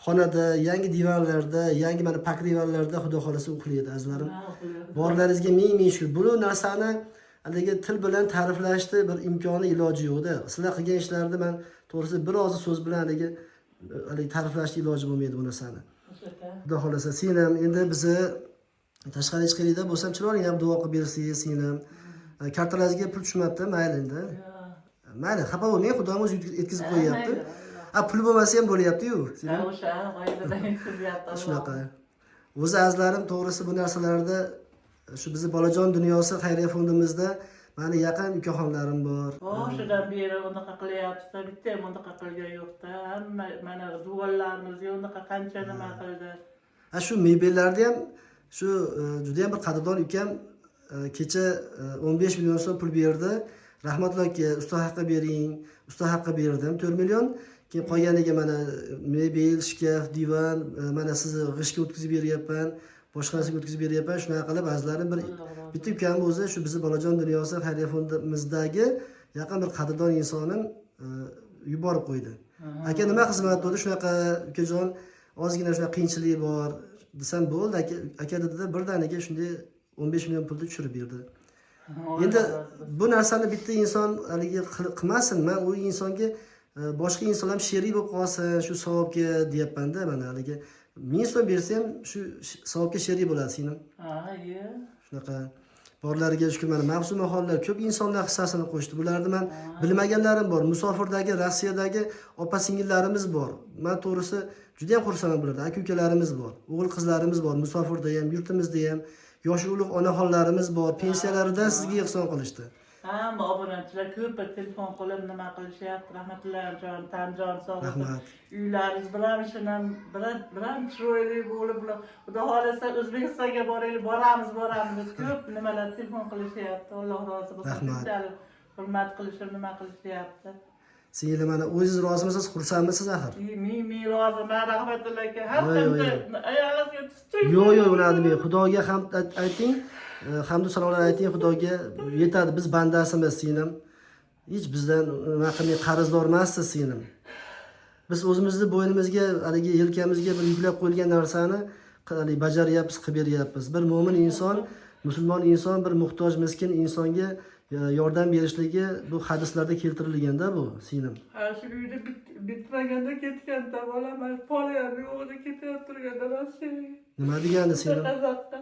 xonada, yangi divanlarda, yangi mana pak divanlarda xudo xolasa uxlaydi azizlarim. Borlaringizga ming ming shukr. Bu narsani haligi til bilan ta'riflashni bir imkoni iloji yo'qda. Sizlar qilgan ishlarni men to'g'risi bir og'iz so'z bilan haligi ta'riflashni iloji bo'lmaydi bu narsani. Xudo xolasa singlim, endi bizni tashqari chiqaylikda bo'lsam chiroyli ham duo qilib bersangiz singlim. Kartalaringizga pul tushmabdi, mayli endi. Mayli, xafa bo'lmang, Xudomiz o'zi yetkazib qo'yyapti. Ha, pul bo'lmasa ham bo'lyapti-yu. O'sha oiladan yetkazyapti. Shunaqa. O'zi azizlarim, to'g'risi bu narsalarda shu bizni bolajon dunyosi xayriya fondimizda meni yaqin ukaxonlarim bor. Boshidan beri unaqa qilyapti, bitta ham unaqa qilgan yo'qda. Hamma mana duollarimizga unaqa qancha nima qildi. Ha, shu mebellarni ham shu juda ham bir qadrdon ukam kecha 15 million so'm pul berdi. Rahmatli aka, usta haqqi bering, usta haqqi berdim 4 million. Keyin qolganiga mana mebel, shkaf, divan, mana sizni g'ishtga o'tkazib beryapman, boshqa narsaga o'tkazib beryapman. Shunaqa qilib azizlarim bir bitta ukam o'zi shu bizni bolajon dunyosi xayriya fondimizdagi yaqin bir qadrdon insonim yuborib qo'ydi. Aka nima xizmat bo'ldi? Shunaqa ukajon, ozgina shunaqa qiyinchilik bor desam bo'ldi, aka dedida birdaniga shunday 15 million pulni tushirib berdi. Endi bu narsani bitta inson haligi qilmasin, men u insonga boshqa insonlar ham sherik bo'lib qolsin shu savobga deyapman-da. Mana haligi 1000 so'm bersam shu savobga sherik bo'ladi singlim. Ha, iya. Shunaqa borlariga shukur mana mavsumaxonlar ko'p insonlar hissasini qo'shdi. Bularni men bilmaganlarim bor. Musofirdagi, Rossiyadagi opa singillarimiz bor. Men to'g'risi juda ham xursandman bulardan. Aka ukalarimiz bor, o'g'il qizlarimiz bor, musofirda ham, yurtimizda ham yoshi ulug' onaxonlarimiz bor. Pensiyalaridan sizga ehson qilishdi. Hamma obunachilar ko'p telefon qilib nima qilishyapti. Rahmatullohjon, tanjon sog' bo'lsin. Rahmat. Uylaringiz bilan shundan bilan chiroyli bo'lib, Xudo xolasa O'zbekistonga boraylik, boramiz deb ko'p nimalar telefon qilishyapti. Alloh rozi bo'lsin. Rahmat. Hurmat qilishib nima qilishyapti. Singlim, mana o'zingiz rozimisiz, xursandmisiz axir? Ming roziman rahmatulloh aka. Har qancha oyog'ingizga tushing. Yo'q, yo'q, ularni demang. Xudoga hamd ayting, hamd sanolar ayting, Xudoga yetadi. Biz bandasimiz singlim. Hech bizdan nima qilmay qarzdor emassiz singlim. Biz o'zimizni bo'ynimizga, haligi yelkamizga bir yuklab qo'yilgan narsani haligi bajaryapmiz, qilib beryapmiz. Bir mo'min inson, musulmon inson bir muhtoj, miskin insonga yordam berishligi bu hadislarda keltirilganda bu singlim. Ha, shu uyda bitmaganda ketganda bolam, poli ham yo'q edi, ketayotib turganda Rossiyaga. Nima degani singlim? Qazoqqa.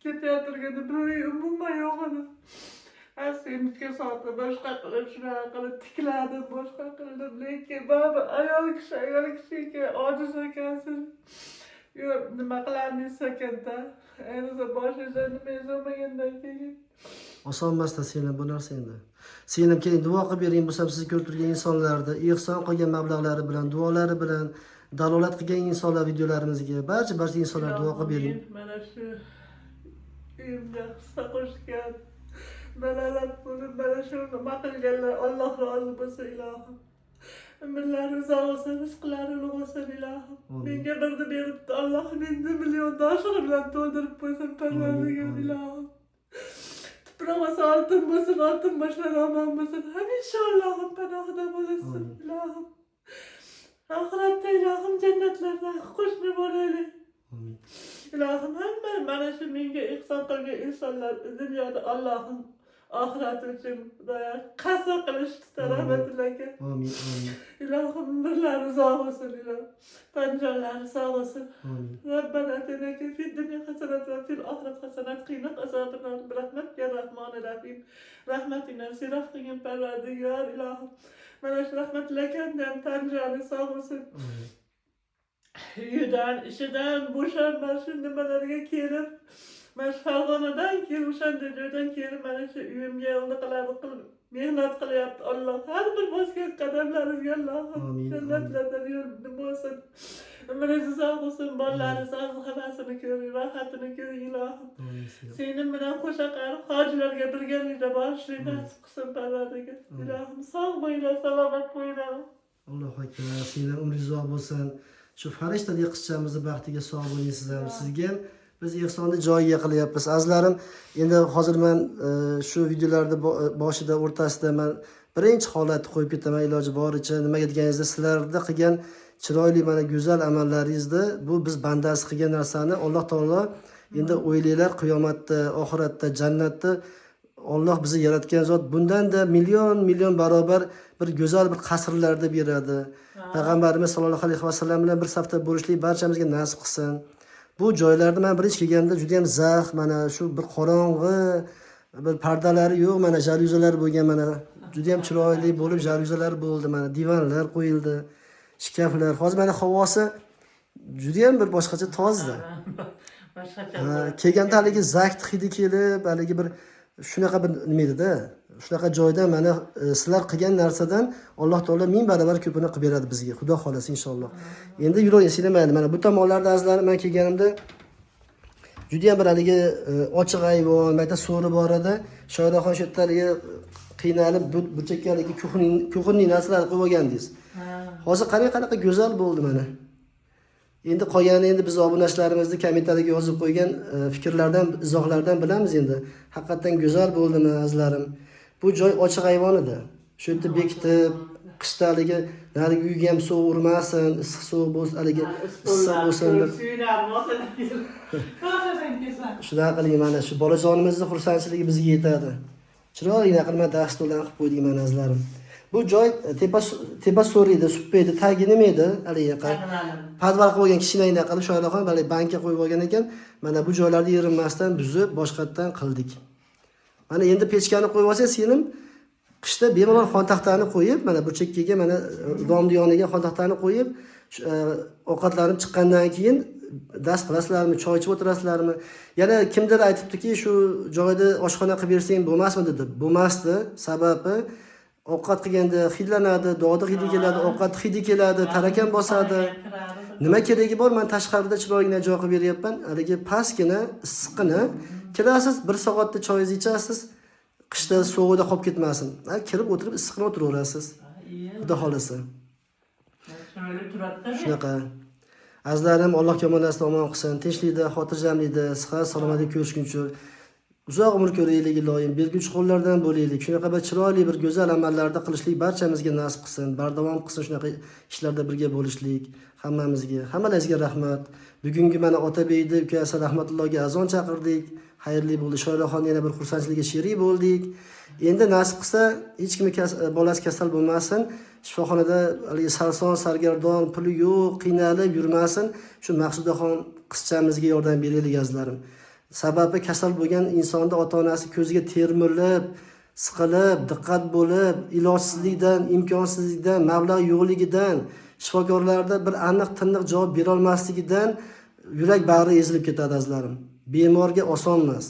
Ketayotib turganda bir uy umuman yo'q edi. Semizga sotib, boshqa qilib, shunaqa qilib tikladim, boshqa qildim, lekin baribir ayol kishi ekan, ojiz ekansiz. Yo'q, nima qilarmisiz ekanda? Ayniqsa boshingizda nimangiz bo'lmagandan keyin. Oson emasda singlim bu narsa endi. Singlim, keling duo qilib bering, bo'lsam sizni ko'rib turgan insonlarni ehson qilgan mablag'lari bilan, duolari bilan dalolat qilgan insonlar videolarimizga, barcha insonlar duo qilib bering. Mana shu uyimga hissa qo'shgan, dalolat bo'lib, mana shu nima qilganlar, Alloh rozi bo'lsin ilohim. Umrlari uzoq bo'lsin, rizqlari ulug' bo'lsin ilohim. Menga birni beribdi, Alloh meni millionda oshig'i bilan to'ldirib qo'ysin parvardigor ilohim. Tuproq bo'lsa oltin bo'lsin, oltin boshlari omon bo'lsin. Hamisha Allohim panohida bo'lsin ilohim. Oxiratda ilohim jannatlarda qo'shni bo'laylik. Ilohim hamma mana shu menga ehson qilgan insonlar dunyoda Allohim oxirati uchun Xudoyo qasr qilishdi rahmatulloh aka. Amin, amin. Ilohim umrlari uzoq bo'lsin ilohim. Tanjonlari sog' bo'lsin. Amin. Rabbana atina fid dunya hasanat va fil oxirat hasanat qina azobinar bi rahmat ya rahmonir rahim. Rahmatingdan serob qilgin parvardigor ilohim. Mana shu rahmatulloh akamdan tanjoni sog' bo'lsin. Uyidan, ishidan bo'shab mana shu nimalarga kelib, mana shu Farg'onadan kelib, o'shanday joydan kelib, mana shu uyimga unaqalarni qilib, mehnat qilyapti Alloh. Har bir bosgan qadamlaringizga Allohim jannatlardan yo'l bo'lsin. Umringiz uzoq bo'lsin, bolalaringiz hammasini ko'ring, rohatini ko'ring ilohim. Sening bilan qo'sha qarib hojilarga birgalikda borishlik nasib qilsin parvardigor. Ilohim sog' bo'linglar, salomat bo'linglar. Allohu akbar. Singlim umringiz uzoq bo'lsin. Shu farishtadek qizchamizni baxtiga sog' bo'ling siz ham. Sizga ham biz ehsonni joyiga qilyapmiz. Azizlarim, endi hozir men shu videolarda boshida, o'rtasida men birinchi holatni qo'yib ketaman iloji boricha. Nimaga deganingizda sizlarda qilgan chiroyli mana go'zal amallaringizni bu biz bandasi qilgan narsani Alloh taolo endi o'ylanglar, qiyomatda, oxiratda, jannatda Alloh bizni yaratgan zot bundan-da million million barobar bir go'zal bir qasrlarda beradi. Payg'ambarimiz sollallohu alayhi vasallam bilan bir safda bo'lishlik barchamizga nasib qilsin. Bu joylarda men birinchi kelganimda juda ham zax, mana shu bir qorong'i, bir pardalari yo'q, mana jalyuzalar bo'lgan, mana juda ham chiroyli bo'lib jalyuzalar bo'ldi, mana divanlar qo'yildi, shkaflar. Hozir mana havosi juda ham bir boshqacha toza. Boshqacha. Kelganda haligi zakt hidi kelib, haligi bir shunaqa bir nima edi-da? Shunaqa joydan mana sizlar qilgan narsadan Alloh taolo 1000 barobar ko'pini qilib beradi bizga. Xudo xolasa inshaalloh. Endi yuravering singlim, mana bu tomonlarda azizlarim, men kelganimda juda ham bir haligi ochiq ayvon, mayda so'ri bor edi. Shoiraxon shu yerda haligi qiynalib burchakka haligi kuxunning narsalarni qo'yib olgandingiz. Hozir qarang qanaqa go'zal bo'ldi mana. Endi qolgani endi biz obunachilarimizni kommentariyaga yozib qo'ygan fikrlardan, izohlardan bilamiz endi. Haqiqatan go'zal bo'ldimi azizlarim? Bu joy ochiq ayvon edi. Shu yerda bekitib, qishda haligi narigi uyga ham sovuq urmasin, issiq sovuq bo'lsin, haligi issiq bo'lsin deb. Shunaqa qiling mana shu bolajonimizni xursandchiligi bizga yetadi. Chiroyli qilib mana dasturlarni qilib qo'ydik mana azizlarim. Bu joy tepa so'riydi, suppa edi, tagi nima edi? Haligi podval qilib olgan kichkinagina qilib Shoiraxon haligi bankka qo'yib olgan ekan. Mana bu joylarni erinmasdan buzib boshqatdan qildik. Mana endi pechkani qo'yib olsangiz singlim, qishda bemalol xontaxtani qo'yib, mana bu chekkaga mana domni yoniga xontaxtani qo'yib, ovqatlanib chiqqandan keyin dars qilasizlarmi, choy ichib o'tirasizlarmi? Yana kimdir aytibdiki, shu joyda oshxona qilib bersang bo'lmasmi dedi. Bo'lmasdi, sababi ovqat qilganda hidlanadi, dog'da hidi keladi, ovqat hidi keladi, tarakan bosadi. Nima keragi bor? Men tashqarida chiroyligina joy qilib beryapman. Haligi pastgina, issiqqina kirasiz, 1 soatda choyingizni ichasiz. Qishda sovuqda qolib ketmasin. Kirib o'tirib issiqqina o'tiraverasiz. Xudo xolasa. Shunaqa. Azizlarim, Alloh kamonasini omon qilsin. Tinchlikda, xotirjamlikda, sihat, salomatlik ko'rishguncha Uzoq umr ko'raylik iloyim, berguchi qo'llardan bo'laylik. Shunaqa bir chiroyli bir go'zal amallarda qilishlik barchamizga nasib qilsin, bardavom qilsin shunaqa ishlarda birga bo'lishlik hammamizga. Hammalaringizga rahmat. Bugungi mana Otabekni ukasi Rahmatullohga azon chaqirdik. Xayrli bo'ldi. Shoiraxon yana bir xursandchiligiga sherik bo'ldik. Endi nasib qilsa hech kimni bolasi kasal bo'lmasin. Shifoxonada haligi sarson, sargardon, puli yo'q, qiynalib yurmasin. Shu Maqsudaxon qizchamizga yordam beraylik azizlarim. Sababi kasal bo'lgan insonda ota-onasi ko'ziga termilib, siqilib, diqqat bo'lib, ilojsizlikdan, imkonsizlikdan, mablag' yo'qligidan, shifokorlarda bir aniq tiniq javob bera olmasligidan yurak bag'ri ezilib ketadi azizlarim. Bemorga oson emas.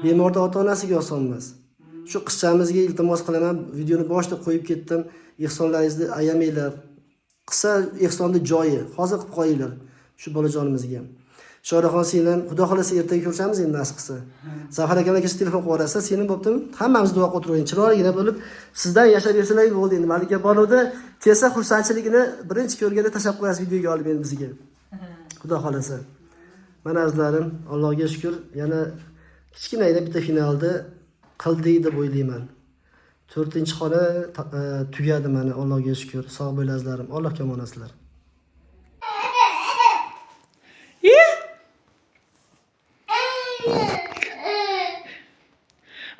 Bemorda ota-onasiga oson emas. Shu qizchamizga iltimos qilaman, videoni boshida qo'yib ketdim. Ehsonlaringizni ayamanglar. Qissa ehsonni joyi, hozir qilib qo'yinglar shu bolajonimizga. Shoiraxon singlim, xudo xolasa ertaga ko'rishamiz endi nasib qilsa. Zafar akamlar kecha telefon qilib yuborasiz, singlim bo'ptimi? Hammamiz duo qilib o'tiravering. Chiroyligina bo'lib, sizdan yashab bersalar bo'ldi endi. Malika bonuda kelsa xursandchiligini birinchi ko'rganda tashlab qo'yasiz videoga olib endi bizga. Xudo xolasa. Mana azizlarim, Allohga shukr, yana kichkinagina bitta finalda qildik deb o'ylayman. 4-xona tugadi mana, Allohga shukr. Sog' bo'ling azizlarim. Allohga omonat.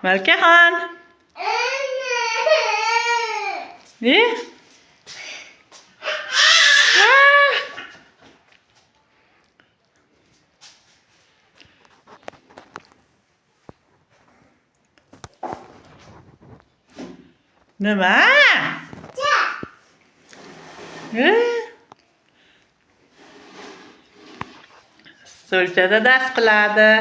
Malikaxon. Ne? Nima? Stolchada dars qiladi.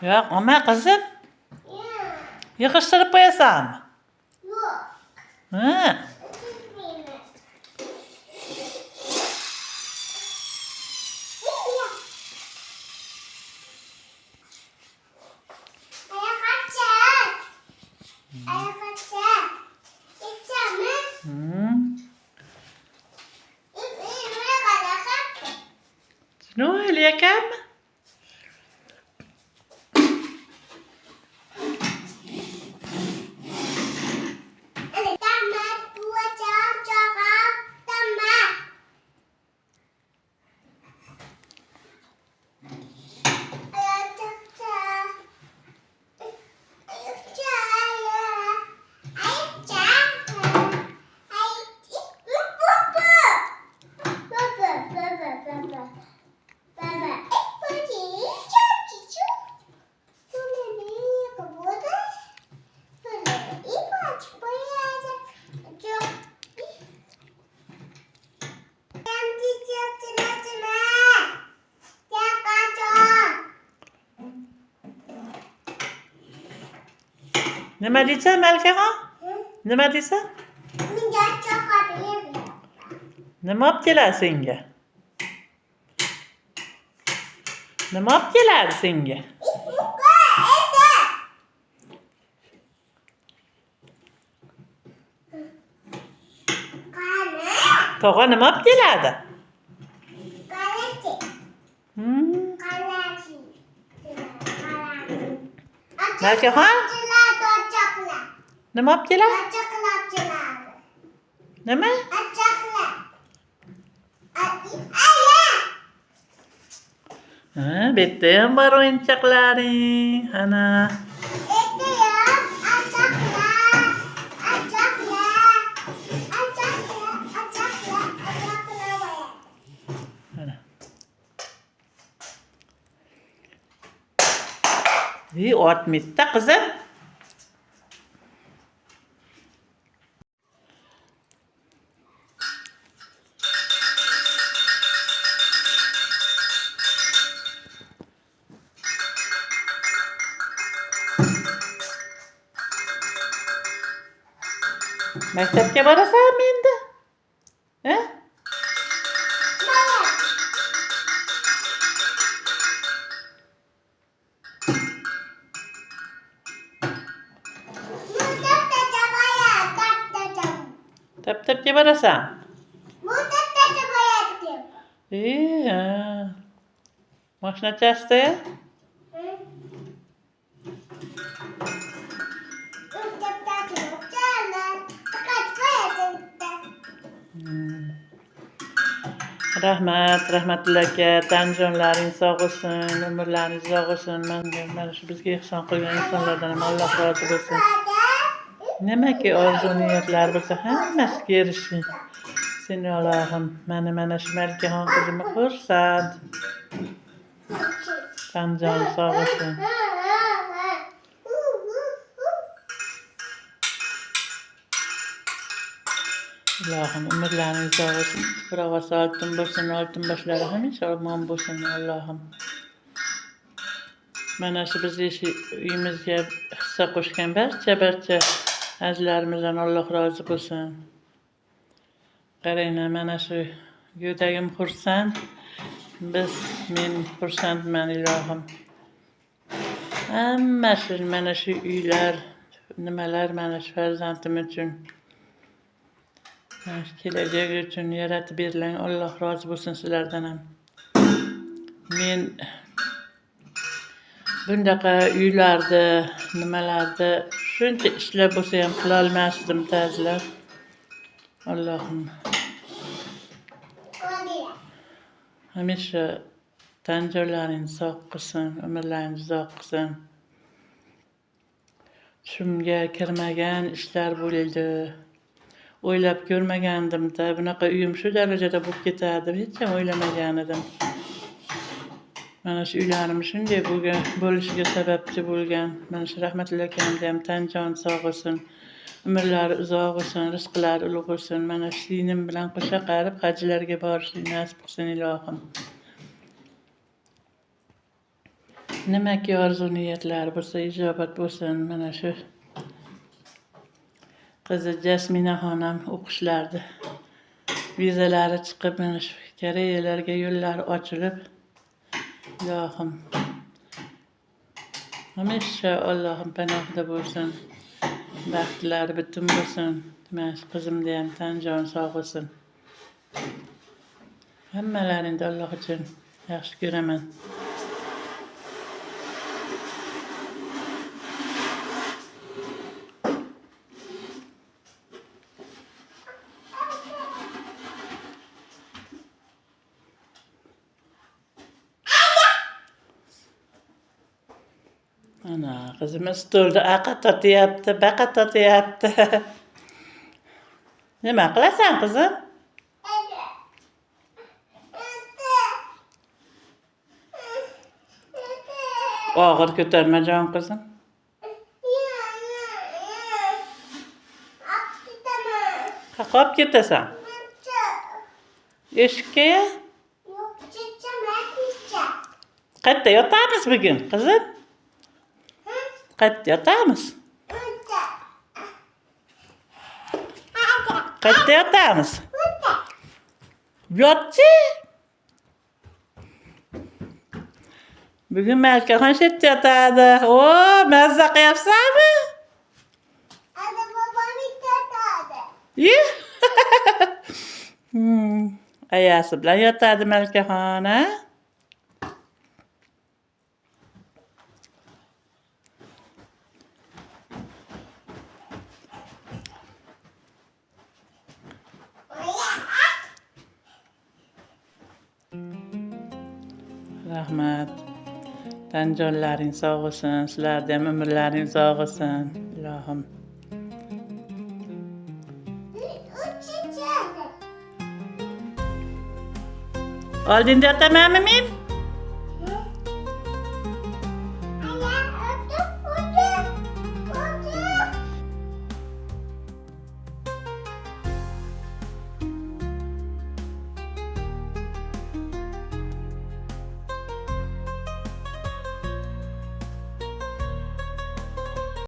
Yo'q, olma qizim. Yig'ishtirib qo'yasanmi? Yo'q. Ha. Chiroyli ekanmi? Nima deysan, Malikaxon? Nima deysan? Nima olib keladi senga? Nima olib keladi senga? Tog'a nima olib keladi? Malikaxon? Nima olib keladi? Nima? Ha, bu yerda ham bor o'yinchoqlaring. Ana. Ana. Otmaydi-da qizim. Maktabga borasanmi endi? Ha? Tap-tapga borasan? Ha. Mashinachasida? Rahmat, Rahmatullo aka, tan jonlaring sog' bo'lsin, umrlaringiz uzoq bo'lsin. Menga mana shu bizga ehson qilgan insonlardan ham Alloh rozi bo'lsin. Nimaki orzu niyatlar bo'lsa, hammasiga erishsin. Sen Allohim, mana shu Malikaxon qizimni xursand. Tan joni sog' bo'lsin. Ilohim umrlaringiz uzoq bo'lsin. Qirg'osi oltin bo'lsin, oltin boshlari hamisha omon bo'lsin, Allohim. Mana shu bizni uyimizga hissa qo'shgan barcha azizlarimizdan Alloh rozi bo'lsin. Qaranglar, mana shu go'dagim xursand. Men xursandman, ilohim. Hammasi mana shu uylar, nimalar mana shu farzandim uchun, mana shu kelajak uchun yaratib berilgan. Alloh rozi bo'lsin sizlardan ham. Men bundaqa uylarda, nimalarda shuncha ishlar bo'lsa ham qila olmasdim, azizlar. Allohim hamisha tan jonlaringni sog' qilsin, umrlaringni uzoq qilsin. Tushimga kirmagan ishlar bo'ldi. O'ylab ko'rmagandim-da, bunaqa uyim shu darajada bo'lib ketadi deb hech ham o'ylamagan edim. Mana shu uylarim shunday bo'lishiga sababchi bo'lgan. Mana shu Rahmatullo akamga ham tan joni sog' bo'lsin, umrlari uzoq bo'lsin, rizqlari ulug' bo'lsin. Mana shu singlim bilan qo'sha qarib hajlarga borishni nasib qilsin ilohim. Nimaki orzu niyatlari bo'lsa ijobat bo'lsin. Mana shu Qizi Jasminaxon ham o'qishlarida vizalari chiqib, mana shu Koreyalarga yo'llari ochilib, ilohim hamisha Allohim panohida bo'lsin, baxtlari butun bo'lsin. Mana shu qizimni ham tan joni sog' bo'lsin. Hammalaringni Alloh uchun yaxshi ko'raman. Ana qizimiz stolda aqa totyapti, baqa totyapti. Nima qilasan, qizim? Og'ir ko'tarma, jon qizim. Qayerga olib ketasan? Eshikka? Qayerda yotamiz bugun, qizim? Qayerda yotamiz? Qayerda yotamiz? Yotchi. Bugun Malikaxon shu yerda yotadi. O, mazza qilyapsanmi? Ayasi bilan yotadi Malikaxon, a? Rahmat. Tan jonlaring sog' bo'lsin, sizlarni ham umrlaring uzoq bo'lsin, ilohim. Oldinda yotamanmi men?